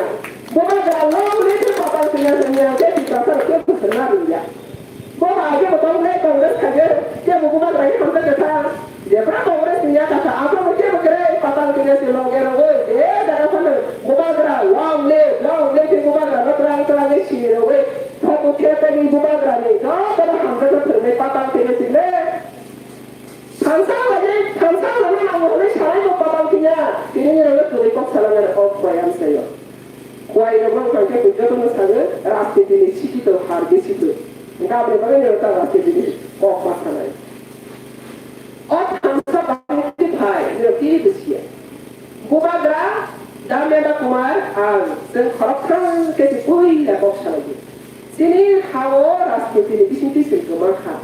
Bubagra long live si patal kenya, dunia ke bisa sa ke bisa na dunia. Bo ba age bo tong le Congress khaje, ke bo bubagra ni hamjak khe tha. Jebra Congress ni ya kha, abo bo ke bo kre patal kene si long ge rogoi. Je jaga phano bubagra long live, long live ni bubagra no twlang twlang ni si rogoi. Thoku khe pe ni bubagra ni. No kono hamjak khe thwrwngwi patal kene si le. Thansa hwnwi, thansa hwnwi ang hwnwi salai bo patal kinya. Tini ni rogoi kwrwi kok salangani ok bai amsaio. Kuai rok no hwnkha khe jotono sano rajniti ni sikito har bisito. Hwnkhe aboni bagwi no ta rajniti ni kok ma sanai. O thansa bahai khe phai, no kiri bisiya. Bubagra Damyaba Kumar ang chwng khorokthang khe si puila kok salai di. Chini ha-o rajniti ni bisingtwi se kwma kha.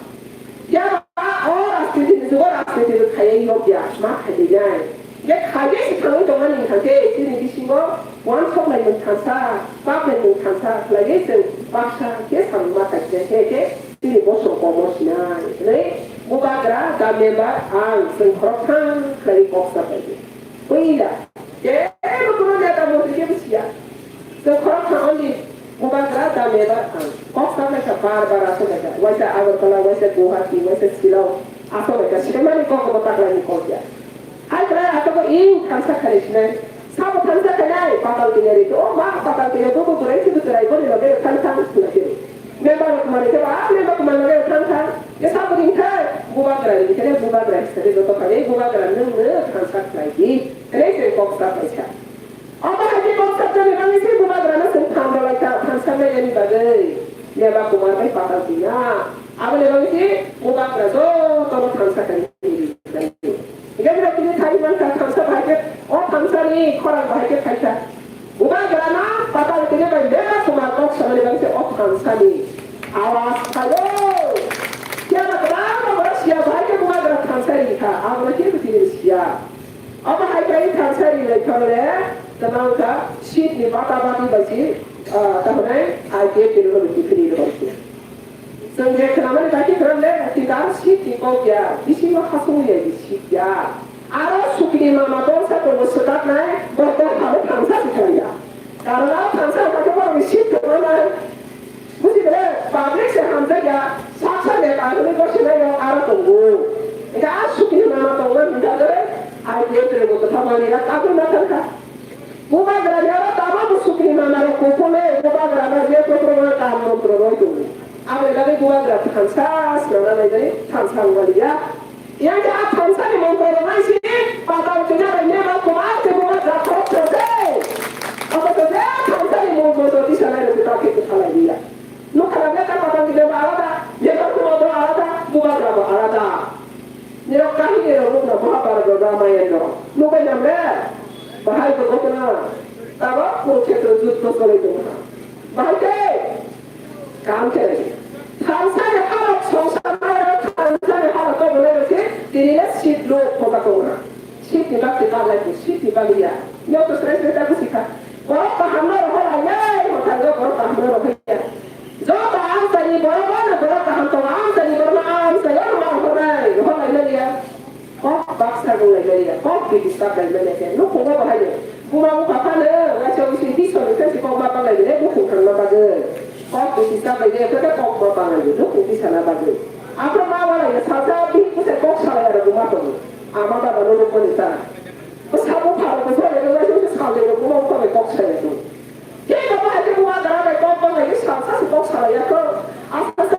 Phiya ba o rajniti ni jugo rajniti bo khaiwi yokya, ma khaidinai. Hingkhe khaigwi se thangwi tongmani hwnkha khe chini bisingo uansuk laimung thansa, pap laimung thansa khlaiwi chwng baksa khe samung ma khaidinai khe khe chini bosong komo sinai hwnwi Bubagra Damyaba ang chwng khorokthang khlaiwi kok sabaidi. Puila, kebo kuno neta mantri kebo siya. Chwng khorok thang only Bubagra Damyaba ang. Kok sa naikha bar bar aswk naikha. Waisa Agartala, waisa Guwahati, waisa Shillong. Aswk naikha. Srimani kok bo taklai ni kok ya. Hai krai aswk ko ing thansa khalai sinai. Sabo thansa khainai, patal kinyari. O ma patal kinyari, bubu burai sibu turai, boni loge thang thang suna kiri. Member rok mani khe ba, member rok mani khe thang thang. Khe sabo ring thai, bubagra ring thai, bubagra hisabe joto khabe, bubagra nwng nw thang thang khlai di. Hwnwi se kok sa paisa. Omo hai khe kok sa jani bangwi se bubagra no se thang rw lai kha, thang sa nai ani bagwi. Neba Kumar bai patal kinya. Aboni bagwi se bubagra joto no thang sa khlai di. Hingke bwrwi tini thai mankha thansa bahai khe, o thansani khorang bahai khe phaikha. Bubagrano patal tini bai bebak kwma kok samani bagwi se o thansani awas phaio. Phiya ba kwbangma borok siya bahai khe bubagra thansa ri kha, abono kebo tini siya. Omo hai khe thansa ri lai thangre, kwbang kha seat ni bata bati bai se, ah, tahonai I P F ni logi kiphilwi rw khe. Chwng je khwnamani bai khe khwnam le, twi dar sik ni kok ya, bisingo hasung ya, di sik ya. Aro sukni mama dorsa tongo swkaknai, bo dorsa o thansa si thang ya. Karon aro thansa wngkha khe borokni sik tongo nai. Buji bele, public se hamjak ya, sak sak ya, kahini gosini rok aro tongo. Eka a sukni mama tongo hinjagwi I P F rego kwtha mani ya tabuk na thangkha. Bubagra ni aro tamo bo sukni mama rok kuphulwi bubagra no je program kam montro roi tongo. Aboni bagwi bubagra thansa swnamna nai thansa wngmani ya. Yang khe a thansani montro rok nai si patal kina bai nema kuma khe bubagra khorok se. Obo to je thansani montro tisa nai rok ta khe kwthalai ya. Nukha rok ta patal kina ba alada, je ta kuma bo alada, bubagra bo alada. Nirok kahini rok nukna Mahabharata Ramayana rok. Nukbai nam le? Bahai bo ghotona. Tabo Kurukshetra juddho cholai tongkha. Bahai khe? Kam khe. Thansani halok songsar nai rok, thansani halok to bolai rok se, tini le sit lo khoba tongkha. Sit ni bagwi ta lai, sit ni bagwi ya. Nirok to sre sre ta busi kha. Borok kaham no rohor hai nai, hothai borok kaham no rohor ya. Joto amchaini borok ano borok kaham tongo, amchaini borok no amchai ano ma rohornai, rohorlai manya. Kok baksa rwlai manya, kok bidisap lai manya khe, nukhungo bo haino. Buma bupha phano, waisa wisi disoni khe si kok ma banglai manya, nukhung thangna bagwi. Kok bidisap lai manya khe kok ma banglai manya, nukhung tisana bagwi. Aphuru ma walai salsa bihik bwsai kok salai aro buma tongo. Ama baba no nukmani ta. Bwsa bupha rok bwsa rok waisa wisi salai rok buma bupha bai kok salai tongo. Kebo bahai khe bubagra bai kok banglaio, salsa se kok salaiya kho. Asa sa,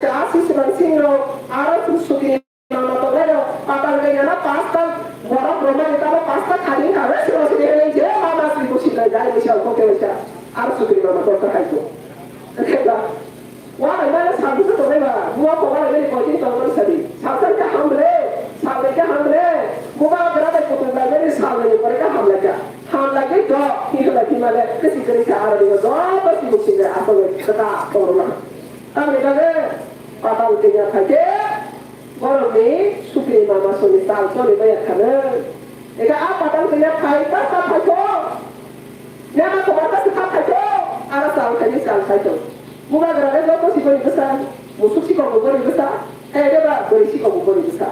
asa siban singrok, aro sum sukini mama tongnai rok, patal gaya na pasta borok romani tamo pasta khani kha, wei siro sini hele je mama sri busi dai dai busi al koke wei sa, aro sukini mama tongnai hai ko. Khe ba, Wa bai mane salbwsa tongnai ba, buwa koba bai mani koichini tongmani sadi. Salsa khe hamle, salbai khe hamle, buba gra bai kutung bai mani salbai ni pore khe hamlai kha. Hamlai khe do, hi hamlai khe mane, khe si kwrwi kha aro ni joto si mukti bai asogwi kwta tongma. Tamni bagwi, patal kenya khai khe, Borokni sukri mama soni tal choli maya khano. Eka a patal kanya phai ta ta phai tho. Nyama kobar ta ta phai tho. Ara sal khai sal khai tho. Bubagra le joto si bori bwsa. Musuk si kok bori bwsa. Hai de ba bori si kok bori bwsa.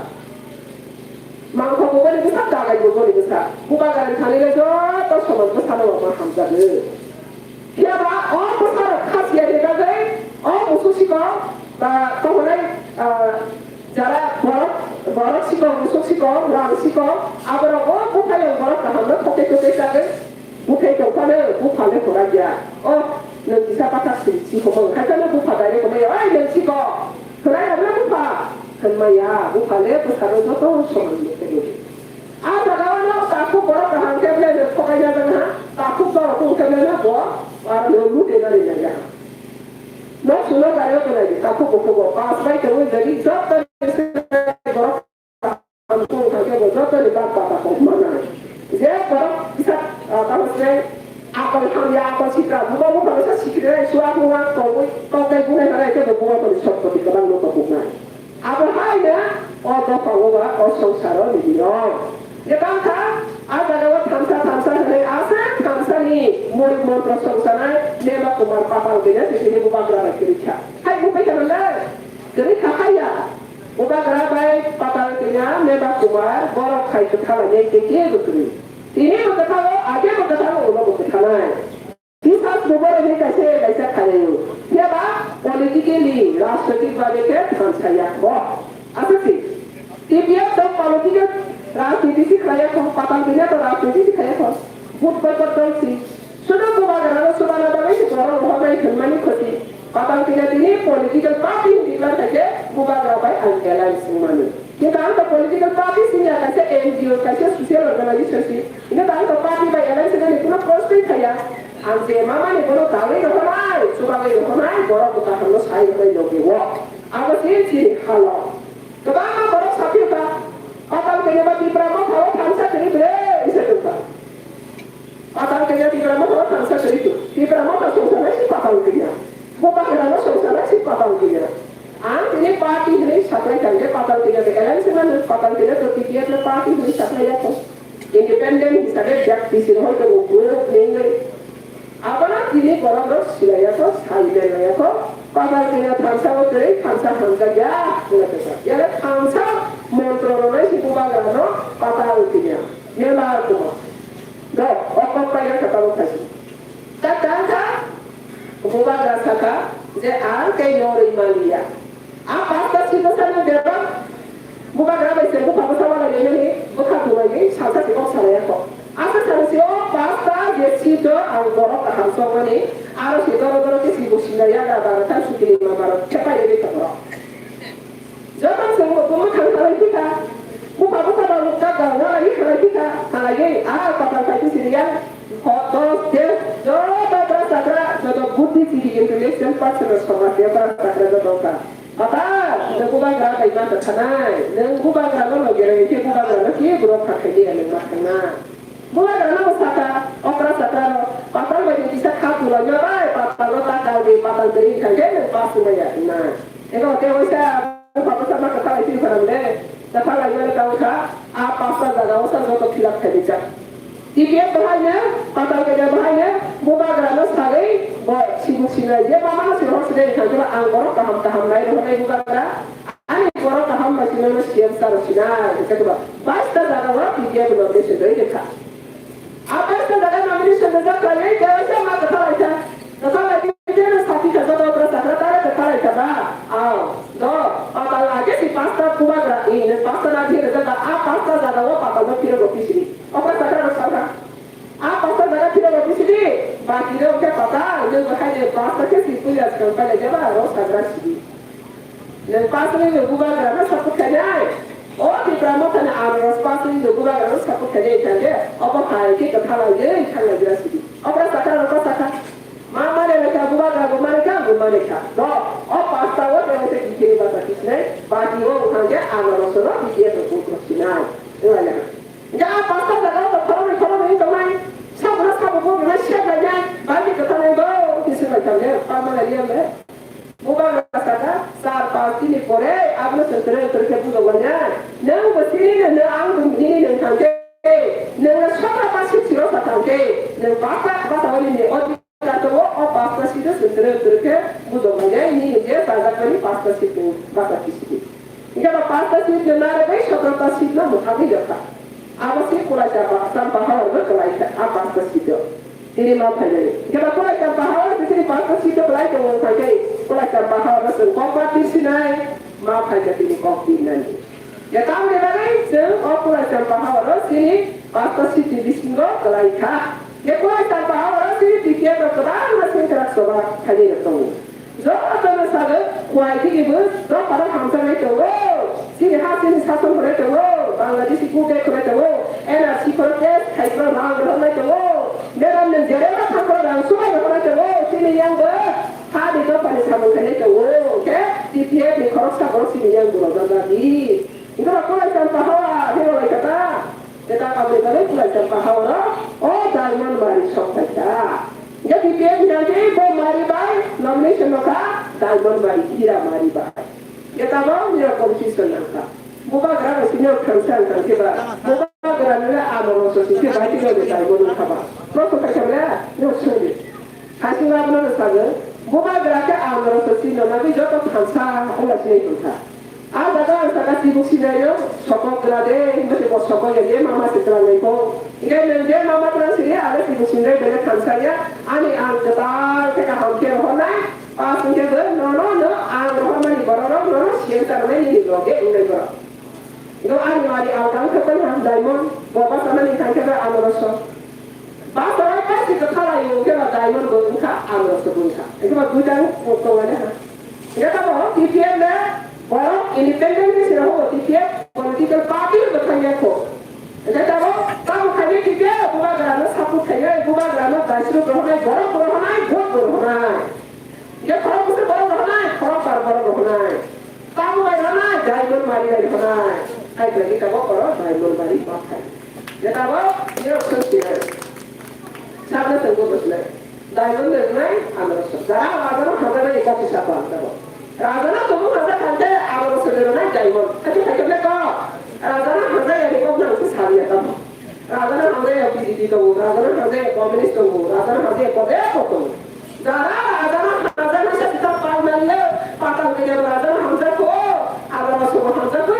Mangkho bori bwsa, dagai bori bwsa. Bubagra ni thani le joto soman bwsa no ma hamjago. Phiya ba o bwsarok kha siya ni bagwi o musuk sikok ba tohonai, ah, jara borok, borok sikok, musuk sikok, rang sikok, aborok o buphayung borok kaham no khoke khoke chagwi buphai tong phano bupha le kwrak ya. O nwng kisa pathak si, si hokong hai phano bupha direct hwnmaya, "Oi nwng sikok, khwnai rok no bupha," hwnmaya, bupha le bwsarok joto soman ni. A jaga o no takhuk borok kaham khe belai no thokai ya jang ha, takhuk borok kung khe belai no bo, ah, no lute na ri ya. No suno gari o belai ni takhuk bukhuk o pass bai tongwi jadi joto ni borok kaham kung kha khe bo joto ni bak bata kok mana. Je borok kisa, ah, tamo se akol hamya, akol sikra, bubo buphang sa sikri nai, suak nuak tongwi, tongthai bunai hanai khe bo bubo tongwi sotpoti kwbang no tongkuk nai. Abo hai no o dopha o ba o songsaro ni niyom. Je bang kha, a jaga o thansa thansa hwnwi asa thansa ni muri montro songsanai Neba Kumar Patal khe tini bubagra bai kwrwi kha. Hai buphai kha nang le? Kwrwi kha hai ya. Bubagra bai Patal khe Neba Kumar borok khai kwtha lai nai tei kebo kwrwi. Tini bo kwtha o, age bo kwtha o, ulo bo kwtha nai. Tisas bo borok ni kaisa kaisa khaio. Phiya ba politically, rajnoitik bhabe khe thansa ya kho. Asa si, T P F to political rajniti si khlai ya kho, Patal Kanya to rajniti si khlai ya kho. Vote boycott dol si. Sudo bubagra no subana bagwi si borok rohornai hwnmani kho si. Patal Kanya tini political party hwnwi declare khai khe bubagra bai ang alliance wngmani. Kintu ang to political party sini ya, kaisa N G O, kaisa social organization si. Ino tang to party bai alliance ni kuno prospect thaya. Ang je mama ni bono dalwi rohonai, chubawi rohonai, borok buka hamno sai rohonai logi wo. Abo si si halo. Kwbangma borok saphi kha, Patal Kanya ba Tipra Motha o thansa kwrwi ble, isa tongkha. Patal Kanya Tipra Motha o thansa kwrwi tong. Tipra Motha songsa nai si Patal Kanya. Bo bagra no songsa nai si Patal Kanya. Ang tini party hwnwi saklai kha, je Patal Kanya de alliance mano, Patal Kanya to T P F no party hwnwi saklai ya kho. Independent hisabe jak T C no hoito bo group nengwi. Abono tini borok rok silai ya kho, sai belai ya kho. Patal Kanya thansa o tei thansa hamjak ya, hwnwi kha. Yale thansa montro rwnai si bubagra no Patal Kanya. Yela kuma. Do, o kok pai ya kha tabuk khaisi. Ta tang kha, bubagra sakha je ang tei norwi manliya. A pasta sito sani bebak bubagra bai se bupha bwsa walai nini bwkha bulai ni salsa si kok salai ya kok. Asa sani si o pasta je sito ang borok kaham sokmani aro si doro doro ke si businga yagra bara tang sukini ma bara thepai ri kok borok. Joto se mo mo thang thalai thika. Bupha bwsa ba lukka ga walai thalai thika. Thalai a pata kai sini ya. Dos, des, joto bwsa sakra, joto buddhi jiri intellectual person somaj ya bwsa sakra joto ka. Pata, nang bubagra bai ma thanai, nang bubagra no loge rang ke bubagra no ke bro kha khai de nang ma thangna. Bubagra no saka, okra saka ro, pata bai ni kisa kha pula nyo bai, pata no ta kal de, pata de khai de nang pas ma ya na. Ego te oisa, pata sa ma ka ta isi pharam de, ta phala yo ta kha, a pasta jaga osa joto fill up khai de ja. T P F bahaino, patal kanya bahaino, bubagrano sagwi bo sibuk sinai je mama no sibuk sinai thangkhe ang borok kaham kaham nai rw nai bubagra, ani borok kaham bai sinai no C M sir sinai, hwnkhe ba baista jaga o T P F nomination rwi rwkha. A baista jaga nomination rwjak khlaiwi kaisa ma kwtha laitha, kwtha laitha je no sakhi kha joto bwrwi sakra tare kwtha laitha ba, aw, do, patal age si pasta bubagra, i, pasta na je rwjak ba, a pasta jaga o patal no phirok rw phi sidi. Oka sakra rok sakha. A pasta jaga phirok rok bisidi, baki rok khe pata, nung bo hai de pasta khe si puila swkang paila jeba aro sagra sidi. Nung pasta ni nung bubagra no support khainai. O Tipra Motha ni Anaros pasta ni nung bubagra no support khainai thang de, obo hai khe kwtha lai de thang lai jira sidi. Oka sakra rok sakha. Ma mane lekha bubagra bo mane kha, bo mane kha. Do, o pasta o de o se khe bata kisnai, baki o thang de Anaros no khe to sinai. Ela ya. Hingke a pasta jaga o khoroknwi khoroknwi wng tongnai, sabra sabo bo rwmai sep lainai, Bible kwtharnai bo kisi bai tong le, pama lai ya le. Bubagra saka, char pas dini pore, abono chwng kwrwi kwrwi khe bujok lainai. Nwng bo chini no, nwng ang bo nini nwng thang khe, nwng no sokra pa sik siro sa thang khe, nwng pasta basa hori ni o Kato o pasta sito sundre sundre khe bujok nai nini je sajak mani pasta sito basa kisidi. Hingke ba pasta sito nare bai sotrota sito mwthagwi rwkha. Abo si Kulaisa ba Champa Hawar bo kwlai kha a pasta sito. Tini ma phainai. Hingke ba Kulaisa Champa Hawar bisini pasta sito kwlai tongo wngkha khe Kulaisa Champa Hawar no chwng kokma tisinai ma phaikha tini kok tinani. Hingke tamoni bagwi chwng o Kulaisa Champa Hawar o chini pasta sito bisingo kwlai kha. Hingke Kulaisa Champa Hawar o chini T P F rok kwbangma sengkrak choba khainai rok tongo. Jotono sago, kuai khini bo dophano hamjaknai tongo. Chini ha chini sason hwnwi tongo. Bangladeshi kuk de hwnwi tongo. N R C khoro test khai khoro rang rohornai tongo. Madam ni jere ro thang khoro rang subai rohornai tongo. Chini yang bo ha ni dophani samung khainai tongo. Hingke T P F ni khoroksa borok chini yang bo rojak di. Hingke Kulaisa Champa Hawar hwnwi lai kha ta. Jeta kabui kabui Kulaisa Champa Hawar o, o Diamond Mari sok phaikha. Hingke B P F ni hwnke bo Mari bai nomination no kha Diamond Mari, Hira Mari bai. Jeta bo niro confusion nang kha. Bubagra bai senior khamsa wng kha khe ba. Bubagra nile amo no so si khe bai tino de Diamond wng kha ba. Prosto khaikha le, no sungdi. Hasing abono no sago, bubagra khe ang rok to sino nagwi joto thansa wngla sinai tongkha. A jaga ang saka sibuk sinaio, sokok gra de, himba se bo sokok ya de, mama se twlang nai kho. Hingke nwng je mama twlang sini, ale sibuk sinai bele thansa ya, ani ang kwtal khe kaham khe rohornai, pas hingke bo nono no ang rohormani borok rok nono siyang tangnai nini loge wngnai borok. No ani mari alkang khe tong ham Diamond, bo basa mani thang khe ba ano rosok. Basa bai kaisi kwthalai wng khe ba Diamond bo wng kha, ano rosok wng kha. Hingke ba duita wng tong ani ha. Hingke tamo T P F le borok independent ni sira ho T P F political party bo thang ya kho. Hingke tamo tamo khaini T P F bubagra no support khainai, bubagra no daisru rohornai, borok bo rohornai, vote bo rohornai. Hingke khorok bwswk borok rohornai, khorok bar borok rohornai. Tamo bai rohornai, Diamond Mari bai rohornai. Ai bai khe tabok oro Diamond Mari ma phai. Hingke tabok nirok song sinai. Sabna tongbo bwsle. Diamond bai rohornai, ano rosok. Jara raja no hamjaknai kok kisa ko ang tabok. Raja no tongbo hamjak kha khe ano rosok ni rohornai Diamond. Hakhe phaikhe ble kok. Raja no hamjak ya ni kok nang se sabi ya tabok. Raja no hamjak ya B J P tongo, raja no hamjak ya communist tongo, raja no hamjak ya kodek kok tongo. Jara raja no hamjak no se sita pal maliya, patal kanya raja no hamjak ko, abra sobo hamjak ko,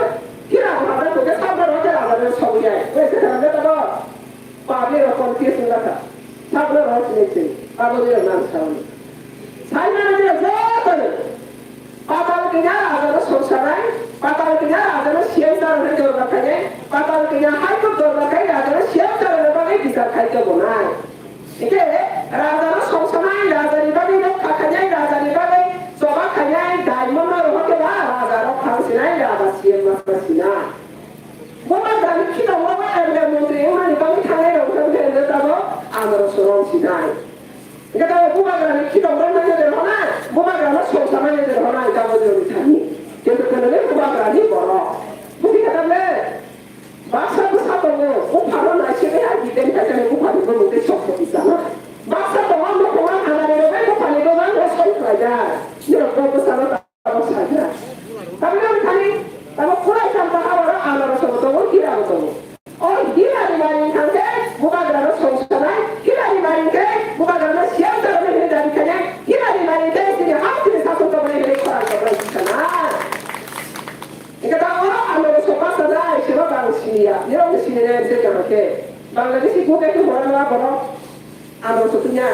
kira hamjak ko, ke sabra raja raja no sobo ya, wese hamjak ko, papi ro kon kis ngata, sabra ro sini sini, abo dia nang sauni. Sai mana dia joto ni, patal kanya raja no songsanai, patal kanya raja no C M sir no dorbar khainai, patal kanya High Court dorbar khai raja no C M sir no bagwi bichar khai tongmani. Hingke raja no songsanai, raja ni bagwi rokha khainai, raja ni bagwi choba khainai, daimon no rohor khe ba raja rok thang sinai, raja C M ma sinai. Bubagrani khitong rok M L A montri wngmani bagwi thangnai rok wngkha bwkha hwnwi tamo ang rok swrwng sinai. Hingke tamo bubagrani khitong rok nai nai rw hwnai, bubagrano songsa nai nai rw hwnai, tamo joni thani. Kintu kwnwi bubagrani borok. Buji kha tamle, baksa bwsa tongo, buphano naisingwi hai biden khaikhe buphani bumung tei sompoti sana. Baksa tongo, nukhungma hamari rok bai buphani bumung rok soi khlaijak. Nirok bo bwsano Tamo sajra. Tamo nang thani, tamo kurai champa haboro anarosbo tongo, hirabo tongo. O hirani mari wngkha khe bubagrano songsanai, hirani mari khe bubagrano siyam tongmani hwnwi dabi khainai, hirani mari khe chini haptini satung tongmani hwnwi khorang tongmani wngkha na. Hingke tamo anarosbo basa nai, sebo bang siniya, nirokni sininai hwnwi tongkha khe. Bangladeshi gute khe hora na borok. Abo sotwngya.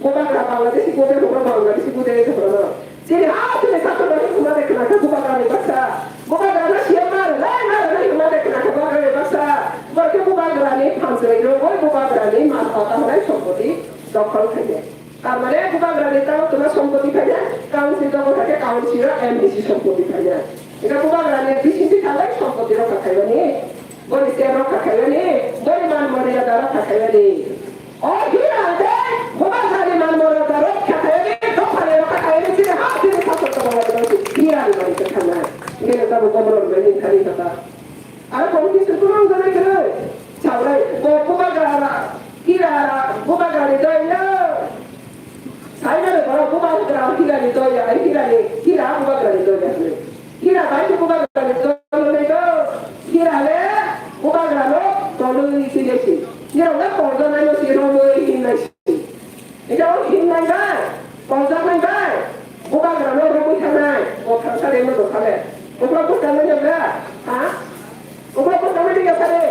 Bubagra Bangladeshi gode, bubagra Bangladeshi gode, bubagra. Chini ha, chini sato dagi hwnmani khna kha bubagrani baksa. Bubagrano siyam mar, lai mar, lai hwnmani khna kha bubagrani baksa. Borok khe bubagrani phanchwrai rogwi bubagrani mal mata hwnai sompoti dokhol khainai. Tar mane bubagrani tamo tuma sompoti khainai, council dokhol khaikhe council o M D C sompoti khainai. Eka bubagrani bisingtwi thalai sompoti rokha khaimani. Boni se rokha khaimani, boni man mori rokha khaimani. O hira hwnkhe bubagrani man mora da rok kha khayo ni, dopha ni rok kha khayo ni, chini ha chini sasak tabang bai tabang hira ni bai kha na. Nge na tabuk komor bai ni thani kata. Aro kono kisi kurang jana kere. Chawrai, bo bubagra ra, hira ra, bubagra ni doi ya. Sai na re baro bubagra hira ni doi ya, hira ni, hira bubagra ni doi ya. Hira bai khe bubagrani tolwi nai do. Hira le bubagrano tolwi si nai si. Hira le porda nai no si romwi hin nai si. Ida o hin nai bai, porda nai bai. Bubagrano romwi thangnai. O thangsa de mo do sale. Bukla bukla nai ya. Ha? Bukla bukla nai ya sale.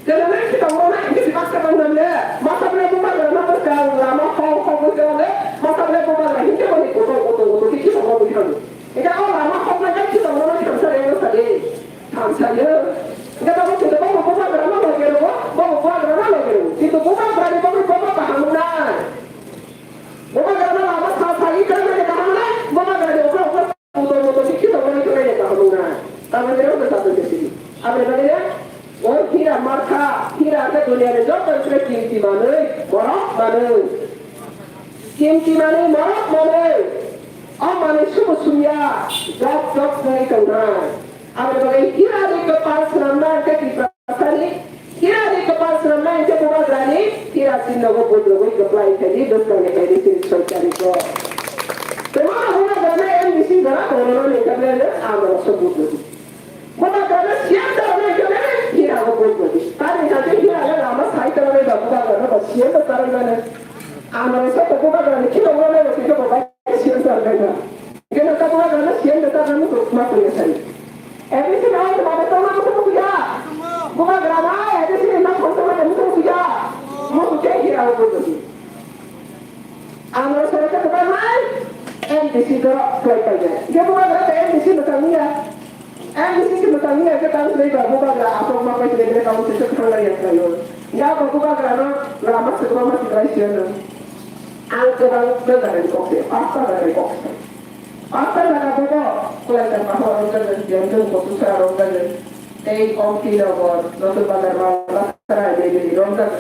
Kena nai kita orang nai kita paksa bang nai le. Masa bela bubagrano paksa lama ho ho bukla le. Masa bela bubagra hin ke bani kotor kotor kotor kita romwi thangnai. Ega o lama hoknai bai khitong mano thamsa rengno sadi. Thamsa yo. Ega tamo khito bobo bubagra no loge rogo, bobo bubagra no loge rogo. Kintu bubagra ni bobo bobo kaham nai. Bubagra no lama sa sa i kra nai kaham nai. Bubagra ni okra okra muto muto si khitong mano kra nai kaham nai. Tamo ni rok ta tu si. Abre bade ya. O hira markha, hira ke dunia ni joto kre kimti manoi, borok manoi. Kimti manwi morok manwi, o manwi subu sumya, jok jok wngwi tongnai. Aboni bagwi hirani kwpal swnamna hwnkhe Tiprasani, hirani kwpal swnamna hwnkhe Bubagrani, hira sinnogo budrogwi kwplai khaidi bwskangni khaidi chini soikariko. Tongmano Bubagrano M D C jora tongmano hwnkhe belai no ang rokso budrogwi. Bubagrano siyam tongmani hwnkhe hira bo bui bui. Tani hwnkhe hira le lama sai tongmani ba bubagrano ba siyam bo tongmani. Amrok saka bubagrani khilokma nai bo kisa bo bai siyam tongmani. Hwnkhe nokha bubagrano siyam bo tongmani ma kuya sai. A D C no ma tongma musu kuya. Bubagrano A D C ni ma tongma musu kuya. Musu khe hira bo bui bui. Amrok saka khe bubagrano M D C dorok khlai paikha. Hwnkhe bubagrano M D C mwchang ya. Ang bisi se mwchang ya khe tang swlai ba bubagra aswk ma pai swlai bini kamu se thang lai ya khlaio. Ya ba bubagra no lama se ma se khlai se no. Ang kwbang jaga ni kok se, pasta jaga ni kok se. Pasta jaga bobo, Kulaichar Pahor rok jaga, Jemtun Kotusra rok jaga, tei Omti Nogor, Notun Bazar Malbasara, Bebeli rok jaga.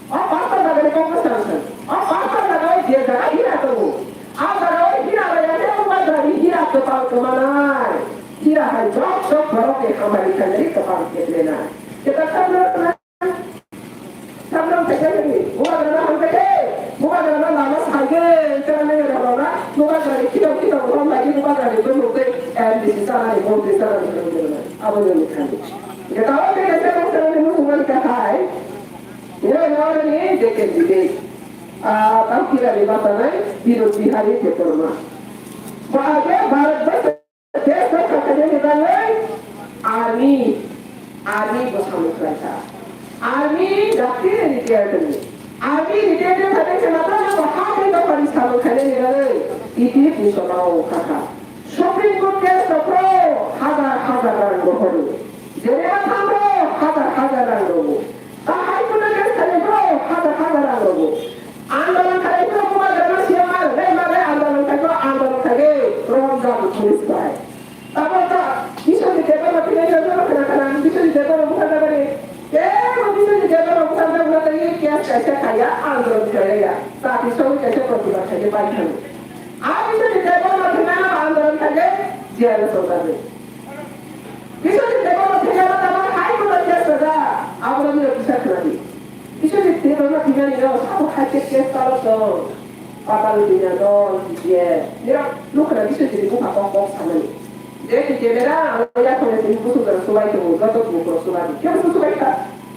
O pasta jaga ni kok se ang se. O pasta jaga o je jaga hira tongo. A jaga o hira raya khe bubagra ni hira kwpal kwmanai. Hira hai jok jok borok ni hamari khainai kwpal keblenai. Kwtal samrok na, samrok khaikha khe bubagra no hamkha khe, bubagra no lama sai khe, kwtal nai rok na, bubagra ni khidok khidok rok lai khe bubagra ni bumung tei M D C chana ni, montri chana ni, abo ni thani. Kwtal khe khe se bwskango ni muchungmani kha hai. Nini nini je candidate. Ah, tang hira ni bata nai, Binod Bihari Debbarma. Ba age Bharat Borso desh rokha khainani bagwi army, army bo samung khlaikha. Army dakti retire tongwi. Army retire tongwi khe matano bo ha tei dophani samung khainani bagwi E P F ni sona o kha kha. Supreme Court case rok phro hajar hajar rang rohoro. Jereba thango hajar hajar rang rogo. Ta High Court case khayo phro hajar hajar rang rogo. Andolon khayo phro kuma grama siya mar, re mar re andolon khayo andolon khayo rom jam police bai. Tamo ta Biswajit Debbarma thwinai rok joto khna khna, Biswajit Debbarma bwkha jabani. Tei bo Biswajit Debbarma bwkha jabani tei case kaisa khaya andolon khayo ya. Jati songwi kaisa protibad khayo bai thani. A Biswajit Debbarma thwinai no andolon khayo jail o sojagwi. Biswajit Debbarma thwinai no tamo High Court o case rwjak, abo no nini kisa khna di. Biswajit Debbarma thwinani no sabo hai khe case talo tong. Patal Bina dol, B J F. Nirok nukha na Biswajit ni bupha kok kok sanani. Je ki camera, ang yakhwng ni simi busuk jora subai tongo, joto bukro subai. Kebo su subai kha?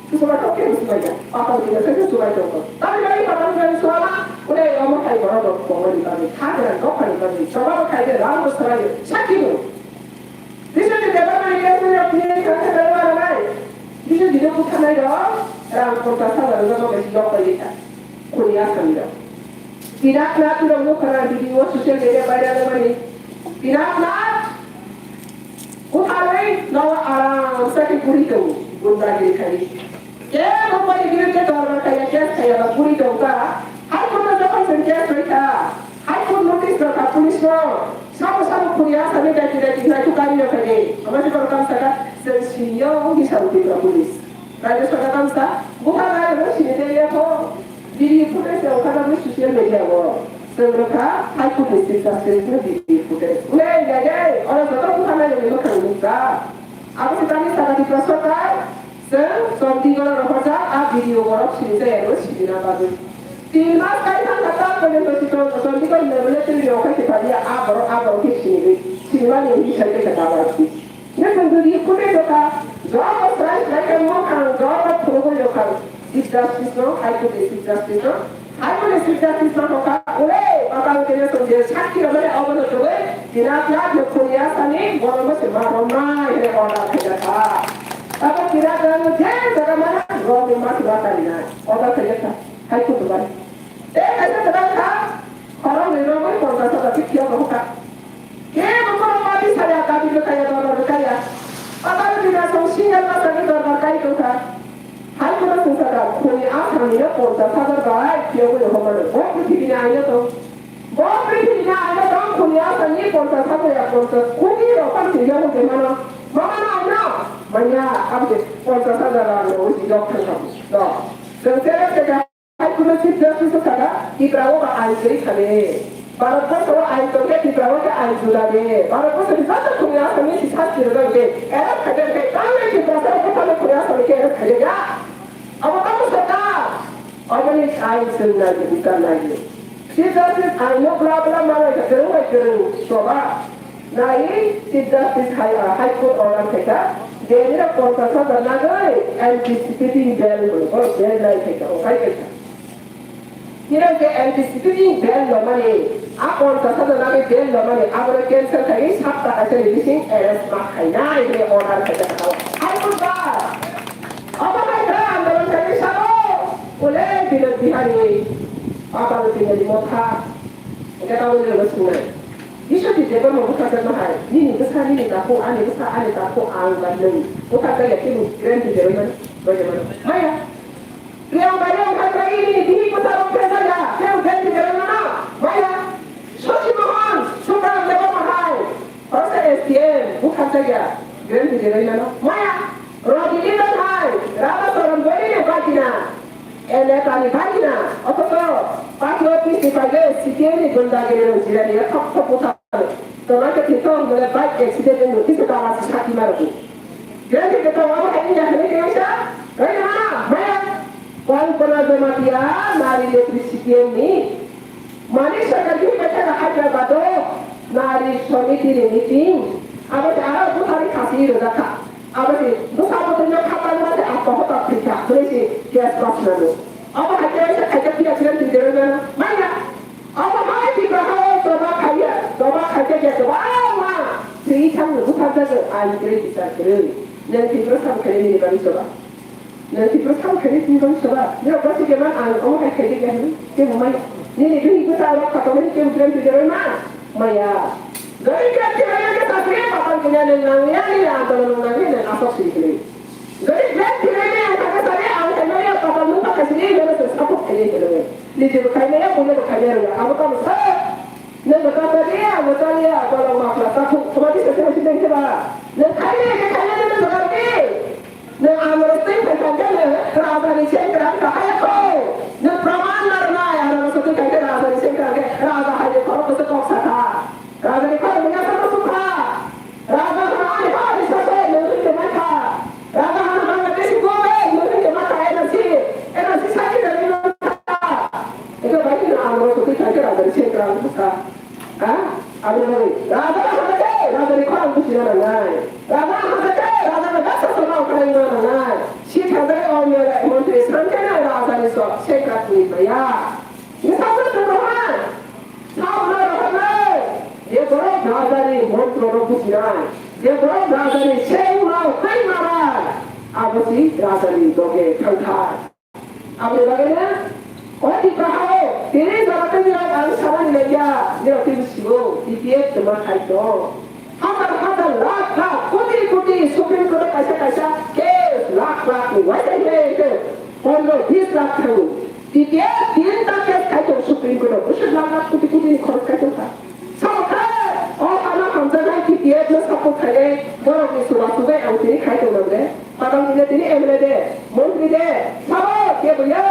Su subai kha, kebo subai kha? Patal Bina se su subai tongo. Tamo jani Patal Bina ni suama, ule omo khai borok rok tongo ni bagwi, kha jora nokha ni bagwi, choba bo khai de, ram bo subai, sakhi bo. Biswajit Debbarma ni case ni rok ni kha kha dal ma nai. Biswajit ni bupha nai rok, rang ponchas hajar rok bai yok bai kha. Khuni asami rok. Pinaknath rok nukha na video social media viral wngmani. Pinaknath bupharwi nogo aram sakhe guri tongo, gundagiri khai. Kebo boni biruddhe dorbar khaiya, case khaiya ba guri tongkha. High Court o jokhon chwng case rwkha, High Court notice rwkha police no, sabo sabo khuni asami daiti daiti hwnai thukari rwkha de. Omo se borok tamo sakha, chwng siniyo hisab Tripura police. Rajya Sabha tamsa, bupha nai rw sini de yapho, video footage rok kha social media o. Chwng rwkha, High Court ni Chief Justice ni video footage. Ule, gai, gai, oro joto bupha nai rw ni mwkhang nukjak. Abo se tamni saka Tripura Sarkar, chwng Chandigarh o rohorjak, a video borok sini jaya rw sini na bagwi. Tin mas kai thang kha, ta porjonto si Chandigarh ni laboratory rok khai se phalia, a borok, a borok khe sini, sini mani hinwi sai khe ta bagwi. Nokong duri kune doka, jobo srai srai khe mokang, jobo phurugwi doka. Chief Justice no, High Court ni Chief Justice no, High Court ni Chief Justice no hoka, ule, baba ute ne songje, sakhi rok mane obono tugwi, Pinaknath no khuni asani, bono mo se ma romnai, hene order khaijak kha. Tamo Pinaknath no je jaga mana, romni ma se ma karinai, order khaijak kha, High Court bai. Tei kaisa kwtal kha, khoroknwi romwi ponchas hajar khe phiyok rw kha. Kebo khorokma bisaya dabi rwkaya, dorbar rwkaya. Patal Bina song single masani dorbar kai tongkha. Hai kheno songsa da khuni asangni no ponchas hajar bai phiyogwi rw mano. Bo prithibi ni aino tong. Bo prithibi ni aino tong khuni asangni ponchas hajar ya ponchas kobi rok phan se yogwi de mano. Mama no aino. Manya abde ponchas hajar rang no usi yok thang kha. Do. Sengse rok se Hai kuno Chief Justice saka, Tripura o ba ain kwrwi kha de. Bharat borso o ain tong khe Tripura o khe ain juda de. Bharat borso ni joto khuni asami si sasti rwjak de. Arrest khai de khe, tamo Tripura sa o khe tamo khuni asami khe arrest khai de ya. Abo tamo saka. Abo ni ain chwng nai de, bichar nai de. Chief Justice ain no bla bla malai kha, kwrwng bai kwrwng choba. Nai, Chief Justice High, ah, High Court order khaikha, Delhi rok ponchas hajar nagwi anticipating bail hwnwi, borok bail nai khaikha, okai khaikha. Hino je anticipating bail lomani, a ponchas hajar nagwi bail lomani, abono cancel khaiwi sapta kaisa ni bising arrest ma khainai hwnwi order khaikha. High Court ba, obo hai khe andolon khaini sabo, ule Binod Bihari, Patal Binod Motha, hwnkhe tabuk nini swngmani. Biswajit Debbarma bwkha jakma hai, nini bwsa, nini takhuk, ani bwsa, ani takhuk, ang ba nwng. Bwkha jakya khe bo guarantee rwui mano, rwui mano. Maya. Priyang Bhai, ang kha tei nini bihik bwsa rok khe jakya, khe bo guarantee rwui mano. Maya. Shashi Mohan, Sundar Debbarma hai, oro se S D M, bwkha jakya, guarantee rwui mano. Maya. Ravi Litan hai, Radha Charan Baini ni bagina. Ene tani bagina, othocho party office ni phaile C P M ni gundagiri rok jirani ya thok thok bwthar. Tona khe thithok hwnle bike accident wngwi kisa dala se sakima rwdi. Jera se khe tongo abo hai wngya hwnwi khe wngsa, wngya mano, maya. Kalpana Jamatia nari netri C P M ni. Manik Sarkar bini paithakha Hyderabad o nari somiti ni meeting. Abo se aro bwthari khasi rwjakha. Abo se bwsa bwtwi no khatang ma se atma hota thwikha hwnwi se case pass nani. Abo hai khe se khaikhe phiya phiya twi deroi mano. Manya. Abo hai Tripura ha o choba khaiya. Choba khaikhe khe choba ma. Thwi thang no bwthar jagwi ain kwrwi bichar kwrwi. Nang Tripura sam khainai nini bagwi choba. Nang Tripura sam khainai nini bagwi choba. Nirok bwswk khe man ang omo hai khaikhe khe hwnwi. Kebo maya. Nini bihik bwsa rok kha tongmani kebo grem twi deroi ma. Maya. Gari khe thilai khe sakri, papa kini ani nangya ni andolon nangya ni asok siri kini. Gari khe thilai ni ang thangkhe sari, ang thangkhe ya papa nung thangkhe siri, gari se sapuk thangkhe siri. Niji bo khaimaya, puila bo khaimaya rwya. Abo tamo sa. Nung bo tamo dia, ang bo tamo ya, bolong mafla sapuk. Thoma di se thilai siri khe ba. Nung khaimaya khe khaimaya nung bo khaimaya. Nwng ang oro twi phai thangkhe nwng raja ni sengkrak wngkha hai kho. Nwng praman narwknai, ang oro twi phai khe raja ni sengkrak wngkhe raja hai ni khorok bwswk kok sakha. Raja ni khorok manya sakha sukha. Raja hwnwi ani hai ni sase nwng hwnwi mankha. Raja hwnwi Bangladeshi government nwng hwnwi mankha N R C. N R C sakhi rwgwi mankha. Eko bai kheno ang oro twi phai khe raja ni sengkrak wngkha. Ha? Aboni bagwi raja hamjakhe, rajani khorang buchina nangnai. Raja hamjakhe, rajani bwsa sama khlaina nangnai. Sithajak o M L A montri sankhe nai rajani sok sekra twi maya. Misal se tong rohna. Sao na rohna. Je borok rajani montro no buchinai. Je borok rajani sengma hai manai. Abo si rajani doge thangthai. Aboni bagwi no, o Tipra hao, tini jora tei jora ang samani naiya, nirok tei bisigo, B P F twma khai tong. Hazar hazar, lakh lakh, koti koti, Supreme Court o kaisa kaisa case, lakh lakh ni, waisa hiya hiya, pondro bis lakh thango. B P F tinta case khai tong Supreme Court o, bwswk lakh lakh, koti koti ni khorok khai tong kha. Sabo khe, o hano hamjaknai T P F no support khainai borokni chubachu bai ang tini khai tongmani de. Padal tini tini M L A de, montri de, sabo kebo ya.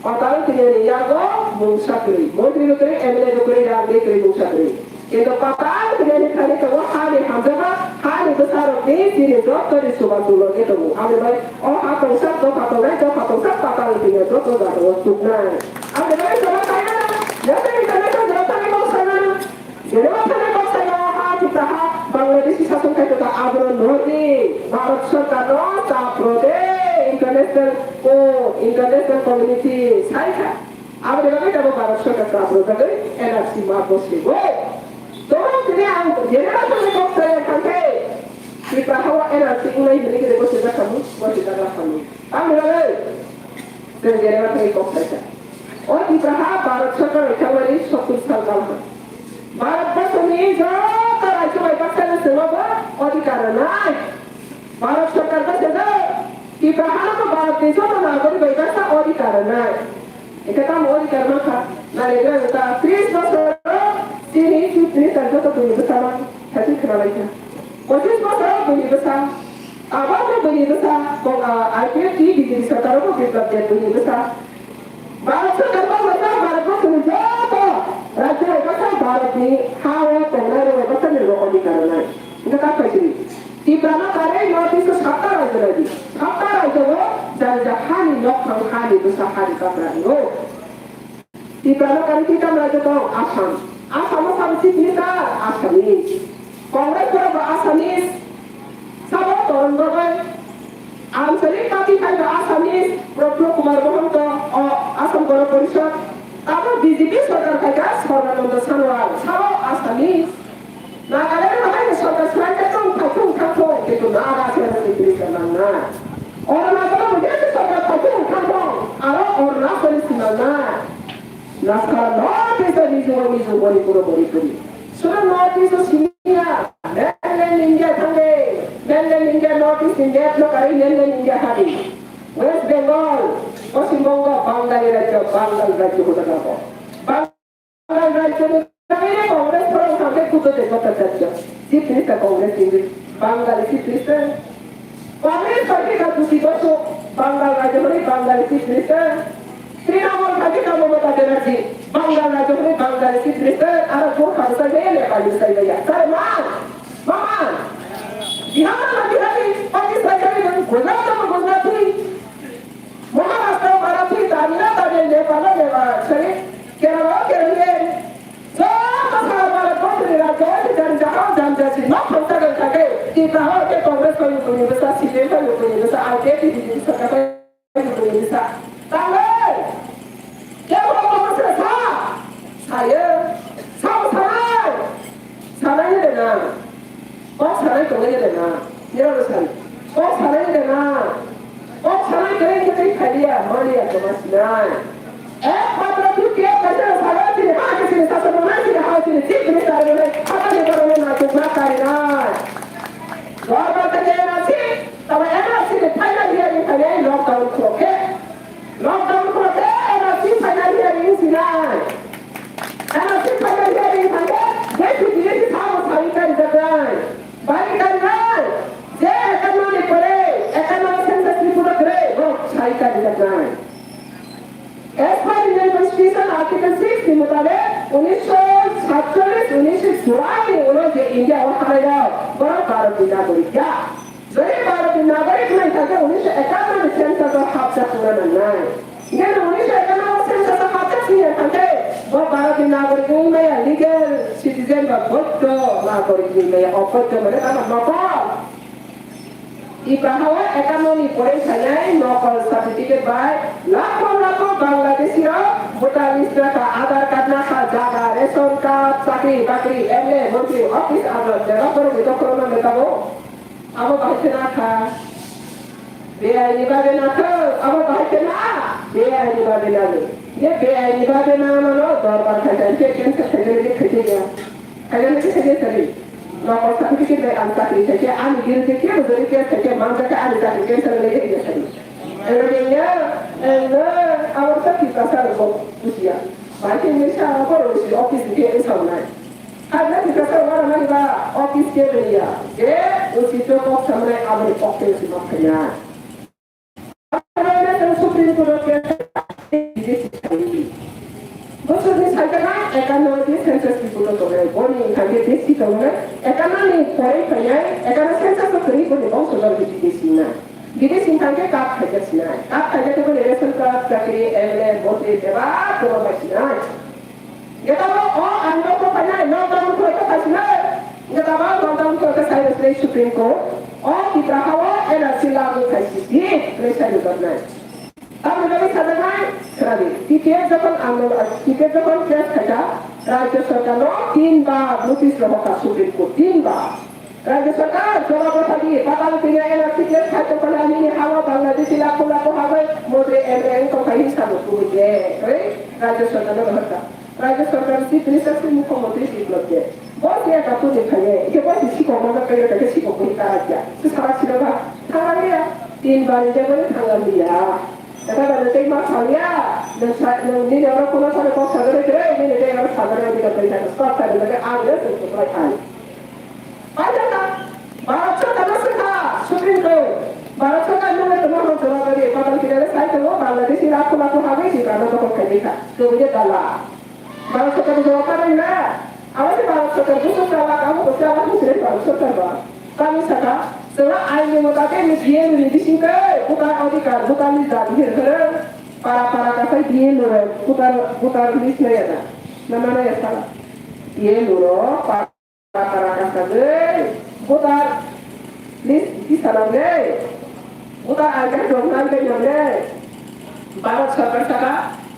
Padal tini ni yago mungsa kwrwi. Montri bo kwrwi, M L A bo kwrwi, rang de kwrwi mungsa kwrwi. Kintu padal tini ni thani tongo hani hamjakma, hani bwsarokni tini joto ni chubachu loge tongo. Aboni bai o ha tongsa, dopha tongnai, dopha tongsa, padal tini joto jagao tuknai. Aboni bai joto khaina, joto international joto ni mungsa na. Jereba thani kok sayo ha Tipra ha Bangladeshi sasong khai tongkha, aboro nordi Bharat Sarkar no chap rode international ko international community sai kha. Aboni bagwi tabo Bharat Sarkar chap rojagwi N R C ma bosligo. Toro tini ang jereba thani kok sayo thangkhe Tipra ha o N R C unai hini khe bosijak khamu, bosijak khamu. Ang rwgwi. Chwng jereba thangwi kok saikha. O Tipra ha Bharat Sarkar ni thangmani sottur sal kalha. Bharat borsoni joto rajyo bai baksa no chwng obo odhikar rwnai. Bharat Sarkar bai sejak Tipra ha no Bharat ni joto nagorik bai baksa odhikar rwnai. Ekhe tamo odhikar mankha? Naigra ta tris bosor chini chief minister joto bini bwsa ma thasi khna laikha. Pochis bosor bini bwsa. Abo khe buini bwsa, kok, ah, I P F T B J P sarkar o kok Biplab Deb buini bwsa. Bharat sarkar bangladesh Bharat borsoni joto rajyo bai bwsa Bharat ni ha o tongnai rok bai bwsa ni rok odhikar rwnai. Wngkha ta khaisiri. Tipra no karwi North East o satta rajyo nai di. Satta rajyo o jani ja ha ni nokphang ha ni bwsa ha ni bagra wngo. Tiprano kari kitam rajyo tong Assam. Assam o sabo chief minister Assamese. Congress borok bo Assamese. Sabo Tarun Gogoi. Anchalik party khai bo Assamese. Praful Kumar Mahanta o Assam Gana Parishad. Abo B J P sarkar khai kha Sarbananda Sonowal. Sabo Assamese. Nagaland no hai sarkar swlai khe tong thang thong thang thong, kintu Naga se Chief Minister nang na. Arunachal no hai sarkar thang thong thang thong, aro Arunachal si nang na. Naskha North East o Mizoram, Mizoram, Manipur, Manipuri. Sura North East o simiya, mainland India thangwi, mainland India North East India no kari mainland India hari. West Bengal, Paschim Bongo, Bangali rajyo, Bangal rajyo hoda jabo. Bangal rajyoni bagwi Congress borok hwnkhe Buddhadev Bhattacharya, Chief Minister Congress ni Bangali Chief Minister. Congress party ka Jyoti Basu, Bangal rajyoni Bangali Chief Minister. Trinamool party ka Mamata Banerjee, Bangal rajyoni Bangali Chief Minister. Aro Gorkha bwsai baya, Nepali bwsai baya. Sir, ma, mama, Bihar na Bihari, Pakistan na Gujarat na Gujarati. Maharashtra o Marathi, Tamil o Tamil, Nepal o Nepal, sorry, Kerala o Kerala, joto sa Bharat bosni rajyo o jani jahao jani jati no khoroksa rwng thangwi, Tipra o khe Congress bai yukuni bwsa, C P M bai yukuni bwsa, I P F T, B J P sarkar bai yukuni bwsa. Tangwi, kebo kono se sa, sayo, sao sanai, sanai de na. Kok sanai tongnai de na, nirok sai. Kok sanai de na. Kok sanai kwrwi khe tei phaiya, maliya kwma sinai. Ek matro tu ke kaisa sanai sini, ha ke sini, sasa manai sini, ha sini, sini, sini, sini, sini, Tukma karinai. Dorbar khe N R C, tamo N R C ni final hearing khainai lockdown khulokhe. Lockdown khulokhe N R C final hearing sinai. N R C final hearing khaikhe, je P T A C samo sawi karijaknai. Bari karinai. Je economy pore, economy census report kre, bo sawi karijaknai. As per Indian Constitution, Article six ni mutabek, unisho satchollish, unisho chwrai ni ulo je India o halai rok, borok Bharat ni nagorik ya. Jodi Bharat ni nagorik wngwi thangkhe, unisho ekanno ni census o hapjak wngna nangnai. Hingke unisho ekanno census o hapjak wngya thangkhe, bo Bharat ni nagorik wngmaya, legal citizen ba boido nagorik wngmaya, oboido mane tamo nokol. Tipra hao economy poroi phainai nokol certificate bai lakho lakho Bangladeshi rok voter list nakha, Aadhaar card nakha, jaga, ration card, chakri bakri, M L A, montri, office, adalot, jera borok ni dokholo no mekabo. Abo bahai khe nakha. Beaini babe nakha, abo bahai khe na. Beaini babe nani. Je beaini babe na mano, dorbar khai khai khe cancel khai khai khe khai khe ya. Khaina nai khaina sari. Nokol certificate bai ang chakri khaikhe, ani biruddhe kebo jodi case khaikhe, manjakhe ani chakri cancel nai khaina sari. Eno bengya, eno, abo sa Tiprasa rok bujiya. Bai khe misa abo rok si office ni khe saunai. Khaina Tiprasa rok wara nai ba office khe bengya. Je usi to kok samnai abo ni kok khe usi nok khaina. Supreme Court of Kerala bosor ni saitama ekanno ni census report o tongnai, boni wngkha je besi tongnai, ekanno ni pore phainai, ekanno census o kwrwi boni bongso jor bidesi na. Bidesi wngkha je kap khaijak sinai, kap khaijak khe boni ration card, chakri, M L A, montri, bebak borok bai sinai. Geta bo o ang no ko phainai, lockdown khulai khe phaisinai. Geta bo lockdown khulai khe sai rwsai Supreme Court. O Tipra hao N R C lagu khaisi di, hwnwi sai rwjaknai. Tamni bagwi sajaknai, khwnadi. T P F jokhon ang no, T P F jokhon case khaikha, Rajya Sarkar no tin bar notice rohorkha Supreme Court, tin bar. Rajya Sarkar, jawab rwphadi, Patal Kanya N R C case khai tongphani amini hao Bangladeshi lakho lakho hagwi montri M L A wng tongphai hinwi sabo kubui de, hwnwi Rajya Sarkar no rohorkha. Rajya Sarkar Chief Minister se Mukhyamantri Biplab Deb. Bo se eka puji khaye, ike bo se sikok ma kaya kaya sikok bui karakya. Se sarak sirok ha, thangya, tin bari de bari thangya. Eta bari tei ma thangya, nang sa, nang nini oro kono sare kok sagare kre, nini tei oro sagare di kata kata stop kare kare ang ya se kuplai ai. Paitaka, Bharat Sarkar no swkha, Supreme Court. Bharat Sarkar no le tamo no jawab dari, Patal Kanya le sai tamo, Bangladeshi lakho lakho hagwi di kana dokol khai di kha. Tubui de dala. Bharat Sarkar ni jawab kha na? Abo se Bharat Sarkar busu chalak, abo bo chalak, busu Bharat Sarkar ba. Kami saka, sela aini motabek ni B L O ni bising tei voter adhikar, voter list dabi hir hir. Para para kasai B L O rok, voter, voter list naya na. Nama naya sala. B L O rok, para para kasagwi voter list tisanamle, voter I D card rok naibainamle, Bharat Sarkar saka,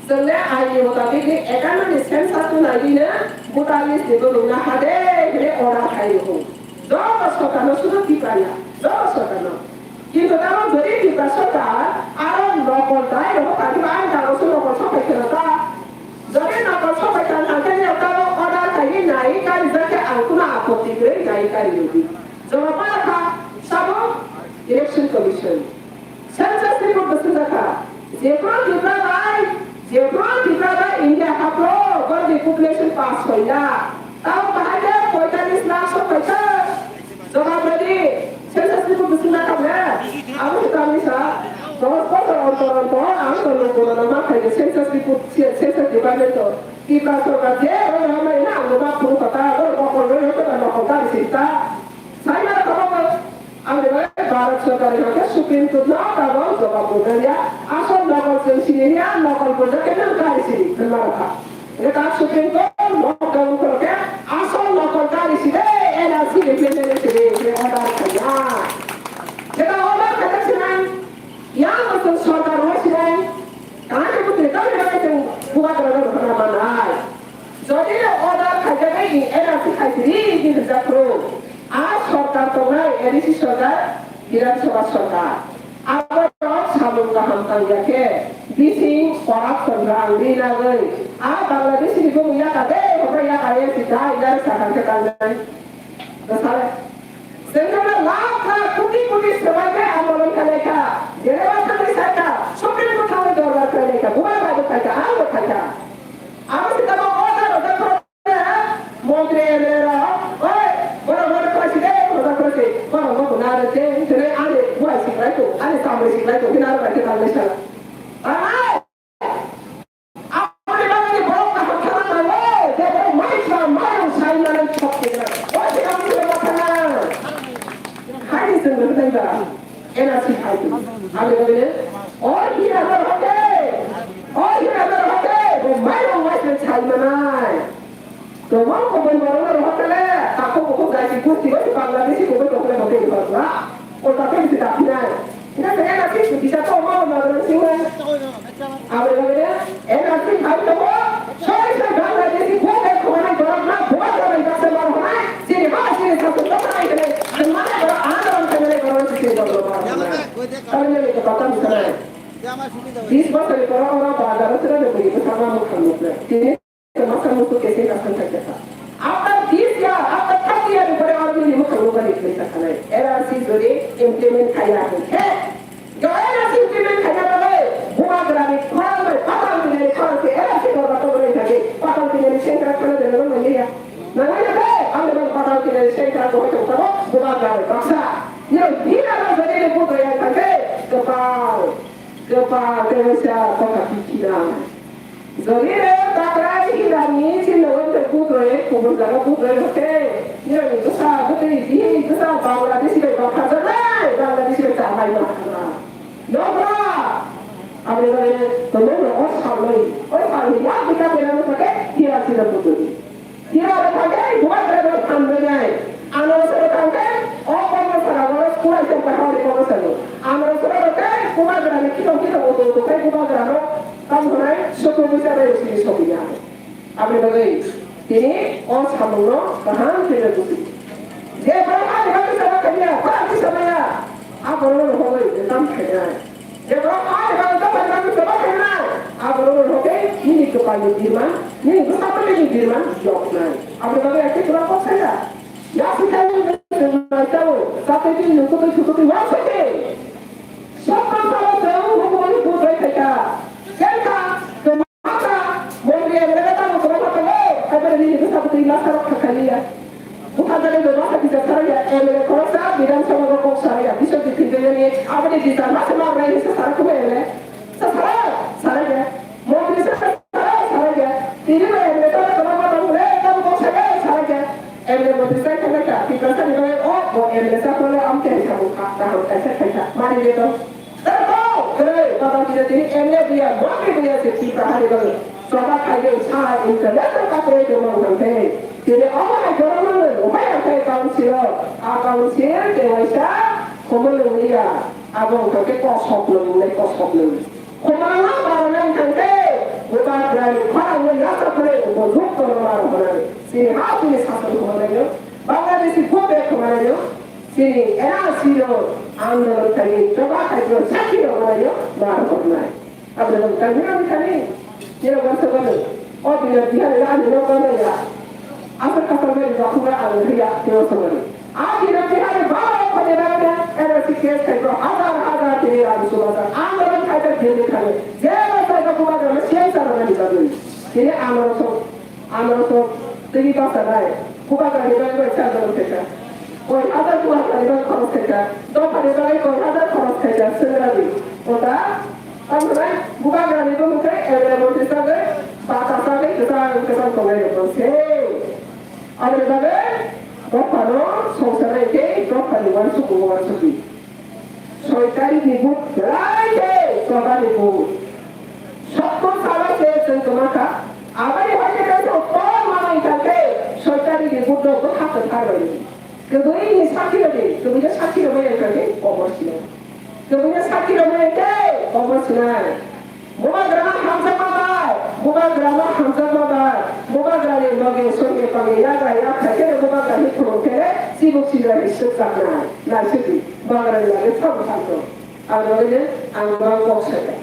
chwngno aini motabik ni economy census no naigwino voter list ni bwrwino hade hwnwi order khai rwkho. Joto sarkarno sudu Tipraya, joto sarkarno. Kintu tamo jodi Tripura sarkar aro nokol dai rohor kha, kintu ani dago se nokol sopai kheno ta. Jodi nokol sopai kha, hwnkhe tamo order kaiwi nai kari jakhe ang kuno apotti kwrwi nai kari rwdi. Jawab ma kha sabo Election Commission. Census report bo swngjak kha. Jephru Tripura bai, jephru Tripura bai India hapro, borokni population paanch soi lakh. Tamo bahai khe poitalis lakh sopai kha. Jawab rwdi, census report bwswk nakha ble? Abo se tamni sa, dos bosor ontor ontor ang to lukurokno ma khaidi census report, census department to. Tipra sorkar je rw rw mai na ang ma phuru kha ta, oro nokol rw rw kha ta, nokol gari sita. Sai ma kha ba ang de bai Bharat sorkar ni hwnkhe Supreme Court no tabok jawab rwna ya. Asol nokol chwng sini ya, nokol bwjak khe nang gari sini, hwnma rw kha. Neta Supreme Court lockdown khulokhe asol nokol gari si de N R C ni P M L A si de order khaiya. Neta order khaijak sinai, yang bo chwng sorkar rw sinai, kaham khe bwtwi kami rw chwng bubagra rw khna manai. Jodi order khaijak bai N R C khaisiri di rijak phuru, a sorkar tongnai A D C sorkar, Bidhan Sabha sorkar. Aborok samung kaham tangya khe, bising corruption rang rinagwi, a Bangladesh ni bumung yaka de, hokra yaka ye si dai dai sakang khe tangnai. Sale. Sengkhe lakh lakh koti koti swbai khe andolon khlai kha. Jereba thangwi sai kha. Supreme Court thangwi dorbar khlai kha. Bubagra bo khai kha, ang bo khai kha. Abo se tamo order rok khe montri M L A rok, oi, borok borok khlai si de, hoda khlai si. Borok bo na de, tene ani buai si khlai tu, ani samri si khlai tu, hina bai khe tang sala. Ai! Aboni bagwi borok kaham khana nango, je borok mai kha, mai rok sai manai thok khe na. O se ang se ma khana. Hai se nang dai ba. N R C hai tu. Aboni bagwi ne. O hira dor hote. O hira dor hote. Bo mai rok mai se sai manai. Tongmani kubun borokno rohor khe le, takhuk bukhuk jaisi gusti bai Bangladeshi kubun tongkhe le bo tei rwkha. O takhuk bisi daphinai. Ina khe N R C bisa tongma o Nagarang singha. Aboni bagwi N R C hai tongo. Soi soi Bangladeshi kubun tongmani borokno bubagra bai baksa ma rohornai. Chini ha chini sasuk tongma nai khe le. Chwng mane borok andolon khaimani borok chini borok ma rohornai. Tamni bagwi khe batam sanai. Bis bosor ni borok oro bazar o chwrai rwgwi bwsakma mwkhang nuknai. Tini Masa musu kese ka sangka kesa. After this year, after thirty year, pore aur bhi mukha loga ni kesa khanai. N R C jodi implement khaya hai khe. Jo N R C implement khaya bale, bubagra ni khorang bai patal kini ni khorang se N R C ko bato bole thake. Patal kini ni sengkra khana de lo manya. Na na ya, ang de patal kini ni sengkra ko to ko bubagra ni baksa. Yo, dina na jodi ni buto ya thake. Kepal, kepal, kepal, kepal, kepal. Jodi re takrai hirani chini wngkhe budre, kubun jaga budre hote, hirani bwsa bwtwi bihini bwsa Bangladeshi bai baphajaknai, Bangladeshi bai chamai ma khana. Nokra! Aboni bagwi tomung rok o salnwi, o salnwi yak bika bera no thake, hira chini budre. Hira rok thangkhe bubagra rok thanbaibai. Ano sero thangkhe o kormo sara rok kurai tong kha hori kormo sari. Ano sero rok khe bubagra ni kito kito utu utu khe bubagra rok tamo hwnai sotro bisa bai sini sobiya. Aboni bagwi tini o samung no kaham khe buji. Je bai ha ni bagwi sama kanya, ha ni sama ya. A borok no hogwi je tam khainai. Je borok a ni bagwi tam khainai, tam khainai. A borok no hogwi nini kwpal ni birman, nini bwsakni birman yoknai. Aboni bagwi a khe kwbang kok saya. Ya sikha ni nai tao, sakhe ni nukutwi sukutwi wa sakhe. Sokra salo tao hukumani budai khaikha. Khaikha. Mata, montri M L A tamo kwbangma tongo, haibere nini bwsa bwtwi masa rok kha khaliya. Buphang jani bo masa kisa saraya, M L A khoroksa, Bidhan Sabha rok kok saraya, Biswajit Thinjayani, aboni bichar masa ma rai sa sara kuma M L A. Sa sara, saraya. Montri sa sara, saraya. Tini bo M L A tamo kwbangma tongo le, tamo kok saraya, saraya. M L A montri sai thangkha, Tiprasa ni bagwi o, bo M L A sa phano amte hai samung kha, kaham kaisa khaikha. Mari le to. Tamo, kwrwi, badal kisa tini M L A buya, montri buya se Tipra hari bagwi. Choba khaigwi sa international katrwi tongma wngkha khe. Tini omo hai borokno nwng uphai rwkhe council o. A council tei waisa khumui wngya. Abo wngkha khe kosok nwng wngnai kosok nwng. Khumui wngma barana wngkha khe. Bubagrani khorang no yasa phwrwi bo nuk tono ma rw hwnani. Chini ha chini sason khumui no. Bangladeshi vote khumui no. Chini N R C no andolon khaini choba khaito sakhi rok no ma rw hwnai. Aboni bagwi tang nini thani, nini bagwi thani, nini bagwi thani. O bini bihari ani nok gana ya. Asal kasar bai ba khura ang ri ya, teo samani. A bini bihari ba khone na na, era si case khai ko hazar hazar tini ram su bazar. Ang ram khai ta bini thani. Je ba sai ka khura ga, siya sa na ni bagwi. Tini ang ram so Amaro so tini basa nai. Bubagra ni bagwi bai sa dolong khaikha. Koi hajar bubagra ni bagwi khoros khaikha. Dopha ni bagwi koi hajar khoros khaikha. Swngrani. Kota? Tamhinai bubagra ni bagwi khe M L A montri sagwi, bata sagwi kwchang kwchang tongnai rok se. Aboni bagwi dophano songsa nai khe dopha ni uansuk uansukwi. Soi tarikh ni vote belai khe kwbangni vote. Sottor salo se chwng kwma kha. Aboni hai khe kaisa tor manwi thang khe soi tarikh ni vote no bwkha kwthar bai. Kwbwi ni sakhi rwdi, kwbwi no sakhi rwmani thang khe kobo sinai. Kwbwi no sakhi rwmani thang khe kobo sinai. Bubagrama hamjakma bai, bubagrama hamjakma bai, bubagrani loge soge pangni yagra yak khaikhe bubagrani khulum khe sibuk sibra ni swkjaknai, naisidi, bubagrani lage sabo tangtong. Ang logene ang bang kok saida.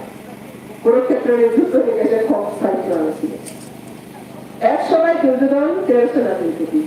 Kurukhetroni juddho ni kaisa kok sai khwlangsi. Ekso bai durjodon, terso na durjodi.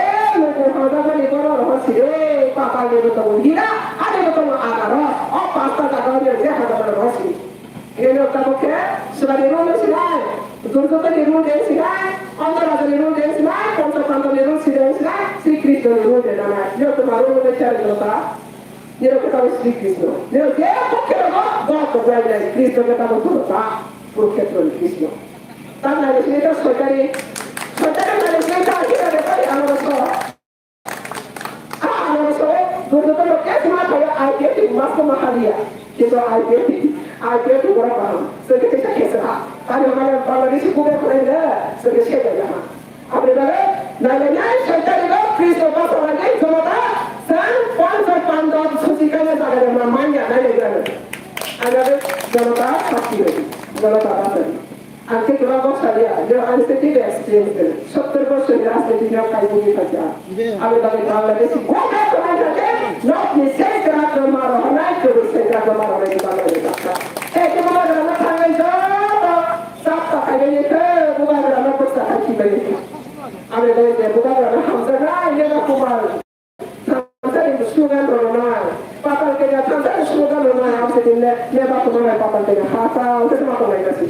luku hamjakmani borok rohor sidi, patalni bo tongo hira, ani bo tongo agaros, o pasta jaga o je hamjakmani rohor sidi. Rino tabuk khe Sibani rule sinai, Durjotani rule de sinai, Andarajani rule de sinai, Panchapandavni rule side sinai, Sri Krishnani rule de nanai. Yo tuma rule de chari jota. Niro khe tamo Sri Krishna. Niro je pokhe rogo God ko jai jai. Krishna khe tamo Durga, Kurukhetroni Krishna. Tam nai sini ta soitani. Soitani nai sini ta hira de pai amo so. Ah, amo so. Durga to ke sima kaya I P F mas ko mahaliya. Kintu I P F, I P F ko paham. Seke kesa kesa. Tani hamara Bangladeshi kuda kore na. Seke kesa kesa. Aboni bagwi nailainai soitani rok Kristo bwsalainai jomota chwng Pancho Pandab suchikanya jaga rwma manya nailainai. Ang abo jomota sakti rwdi, jomota bwsadi. Ang khe kwbangma saliya, nw ang se teibo experience dene. Sottor bosor ni rajniti no kaibugwi thangkha. Aboni bagwi Bangladeshi gokha kwbangkha khe nokni sengkrak rwma rohornai, kwrwi sengkrak rwma rohornai Bangladeshi. Tei khe Bubagra no thangwi joto chapta khaibaiwi khe Bubagra no bwsa khai khibaio. Aboni bagwi je Bubagra no hamjaknai Nega Kumar. Thansa ni slogan rwna. Patal kanya thansa Tongnai patal twi ha sa, se ma tongnai kasi.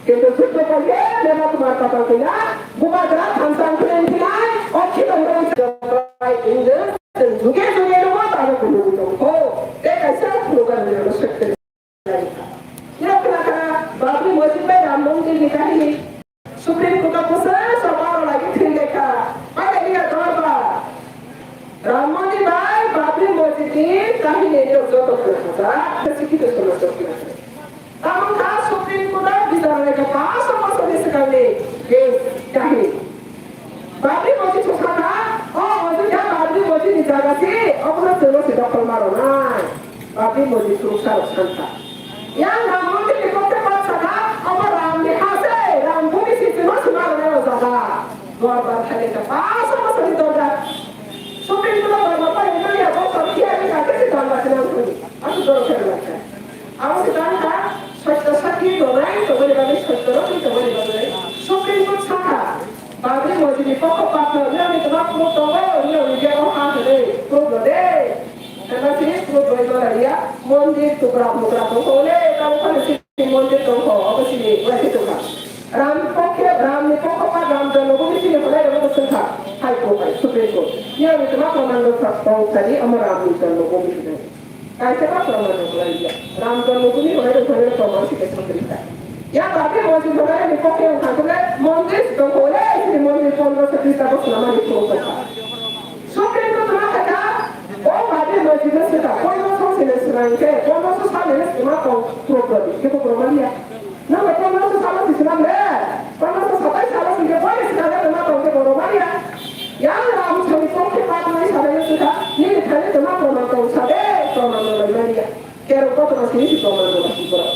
Kintu sutro ko ye, lema tumar patal twi na, bubagra thamsa ang khulen thinai, o khito horo se bai inge, juge juge no ma tabo kunu kunu. Ho, te kaisa khulugan ni respect. Kira kira kara, Babri Masjid bai Ram Mandir ni kahini. Supreme Court o bwsa sabha rw lagi thwi lekha. Pai lagi ya dorbar. Ram Mandir bai Babri Masjid ni kahini ni joto kwrwngsa. Sikhi to sono sokna. Tamo kha Supreme Court o bichar lekha paso bosor ni swkang ni case kahini. Babri Masjid swkha kha, o Masjid ya Babri Masjid ni jaga si, obono chwngno si dokhol ma rwnai. Babri Masjid swrwksa rok sankha. Yang Ram Mandir ni kokte pat sakha, omo Ram ni ha se, Ram bhumi si chwngno swma rwnai o jaga. Dorbar thai kha, paso bosor ni dorbar. Supreme Court o dorbar pai wngya, bosor phiya ni kha, kesi dorbar sinang thani. Aku dorbar khe rwnai kha. Abo se tang kha, soitto sakhi tongnai, tongmani bagwi soitto rokni tongmani bagwi. Supreme Court sakha, Babri Masjid ni pokok patno, niyoni twma proof tongo, niyoni bego ha hwnwi proof rw de. Tangma sini proof rw rw ya, mondir tukra mukra tongkho le, tamo phano sini mondir tongkho, obo sini wai se tongkha. Ram pokhe, Ram ni pokok pat Ram Janmabhoomi sini hwnwi rw rw swngkha, High Court bai, Supreme Court. Niyoni twma proman rw tong sani, omo Ram ni Janmabhoomi hwnwi. Kaisa ba proman rok lai ya. Ram Janmabhoomi hwnwi rok thangwi proman se kaisa kwrwi kha. Ya Babri Masjid hwnwi ni kokhe wng thangkhe mondir tongkho le, sini mondir pondro se bis ta bosor namani phuru tongkha. Supreme Court ma kha, o Babri Masjid no se ta, pondro so sini swnam khe, pondro so sal ni sima tong program, kebo proman ya. Nang pondroso salo si swnam le, pondroso satai salo si khe boi swnam le, ma tong khe borok manya. Yang Ram sani tong khe patnai salo le sukha, nini thani tongma proman tong sa de, proman no lai manya. Kerok kotorma sini si proman no si borok.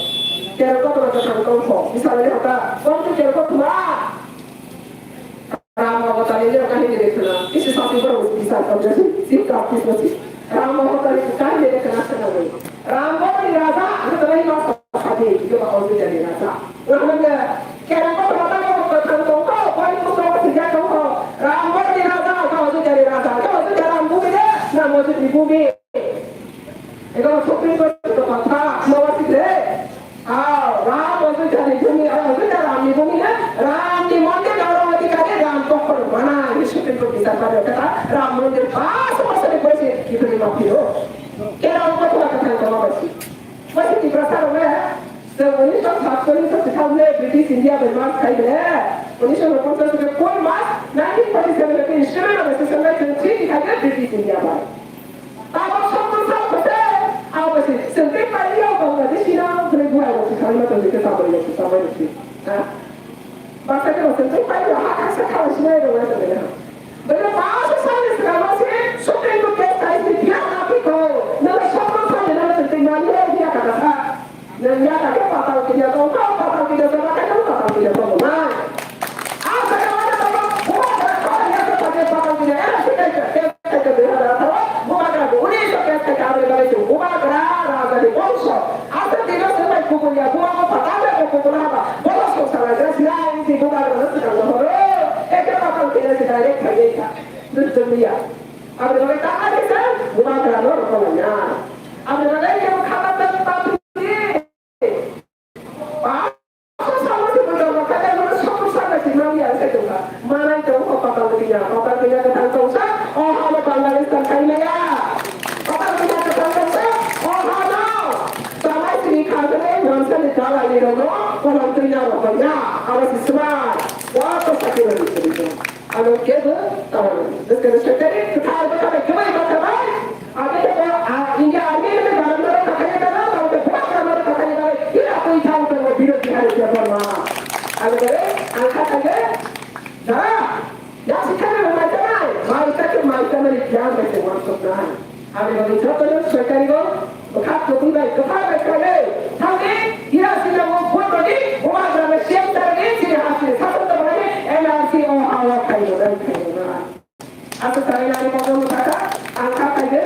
Kerok kotorma kwthang tong kho, misalo le hota, tong khe kerok kotorma. Ram Avatar ni kahini de khna, isi sasi borok bisar khamjak, Chief Justice no si. Ram Avatar ni kahini de khna khna bai. Ram bo ni raja, ang tadai ma sadi, yo ba Ayodhya ni raja. Ang ne, kera ko raja ko ko thang tong ko, ko ni ko ko si ja tong ko. Ram bo ni raja, ko Ayodhya ni raja, ko Ayodhya Ram bhumi de, na mo ni bhumi. Ego Supreme Court ko patha, mo wa si de. Ah, Ram Ayodhya ni bhumi, ah, Ayodhya Ram ni bhumi na, Ram ni mondir oro adhikari Ram pokho mana, ni Supreme Court bisar pada kata, Ram mondir pas pas ni koise ki bhumi ma phiro. Kera ko thora kata ko ma basi. Basi ki prasar le, se unisho satcholish se thang le British India bai mas khai le, unisho ponchas ke koi mas, nineteen forty seven ke instrument of association le twenty khai le British India bai. Tabok sottor sal bose, abo se, chwng tei pailiya o Bangladeshi no, hwnwi buai rok se salai ma tong, se tabok rok se salai rok se. Ha? Baksa khe bo chwng tei pailiya, ha, haksa khala sinai rok wai tong ha. Bwrwi paanch sal ni swkang o se, Supreme Court case khai se, phiya na phi ko, nang sottor sal ni nang chwng tei mani hai phiya kha kha sa. Nang ya kha khe patal kiya tong kha, patal kiya tong kha, patal kiya tong nai. A jaga o tong, bubagra kha ya kha khe patal kiya, era se kai kha, kai kha dui hazar atharo, bubagra bo uni so kai kha, aboni bagwi chwng bubagra raja ni bongso. Aswk dino se bai kubun ya, bubagra patal ya kubun haba, bono songsar raja sira, ini bubagra no swkang no horo, eke patal kiya se direct khai kha, dui jong ya. Aboni bagwi ta ake se, bubagra no rokon ya. Aboni bagwi kebo khata tong ta. Manai tong kho patal kiya, patal kiya kwthang tongsa, o hano Bangladesh tang khai maya. Patal kiya kwthang tongsa, o hano. Chamai sini kha khe mansa ni dalai ni rokno, kolom twi na rok ya, abo si swmai. Wa to sakhi rok ni sini. Ano kebo tawar. Bwskang ni secretary kwthar bwkha bai kwbai bwkha bai. Abo kebo, ah, India army ni barang barang kakhai ta na, tamo kebo barang barang kakhai ta. Ira koi thang to biro bihari ke barma. Ano kebo, ang kha kha ke, da, ya sikha na mai ta nai, mai ta ke mai ta nai, kya mai te wan to nai. Aboni bagwi jotono sorkari bo bwkha kwtwi bai kwthar bai khlaiwi thangwi ira sida bo vote rwdi, bubagra bai C M sarwi chini hasteni sason tongmani N R C o ha-o khairoknai khairoknai. Aswk sanai nangni bagwi wngkha kha, ang kha khaide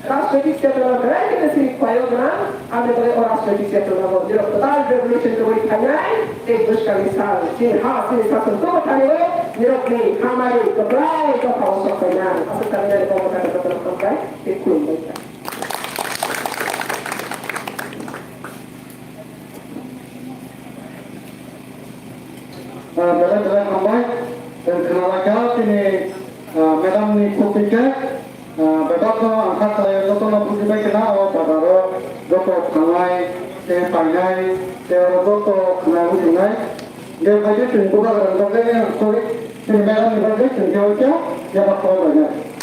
rajnoitik chetona belai kheno chini khwlaio gwnang, aboni bagwi o rajnoitik chetona bo nirok kwtal revolution tongwi phainai tei bwskangni sal chini ha chini sason tongma thani o nirokni hamari kwplai dophao sok phainai. Aswk sanai nangni bagwi wngkha kha, jotono hambai. Tei khulumbai kha. Ah, belai belai hambai. Chwng khwnalaikha chini, ah, madam ni khup twi khe, ah, bebak no ang kha khlai o joto no buji bai khna o bazar o joto thangnai tei painai tei oro joto khwnai buji nai. Je bai khe chwng bubagra ni bagwi, sorry, chini madam ni bagwi chwng khe o khe jeba kok bai nai.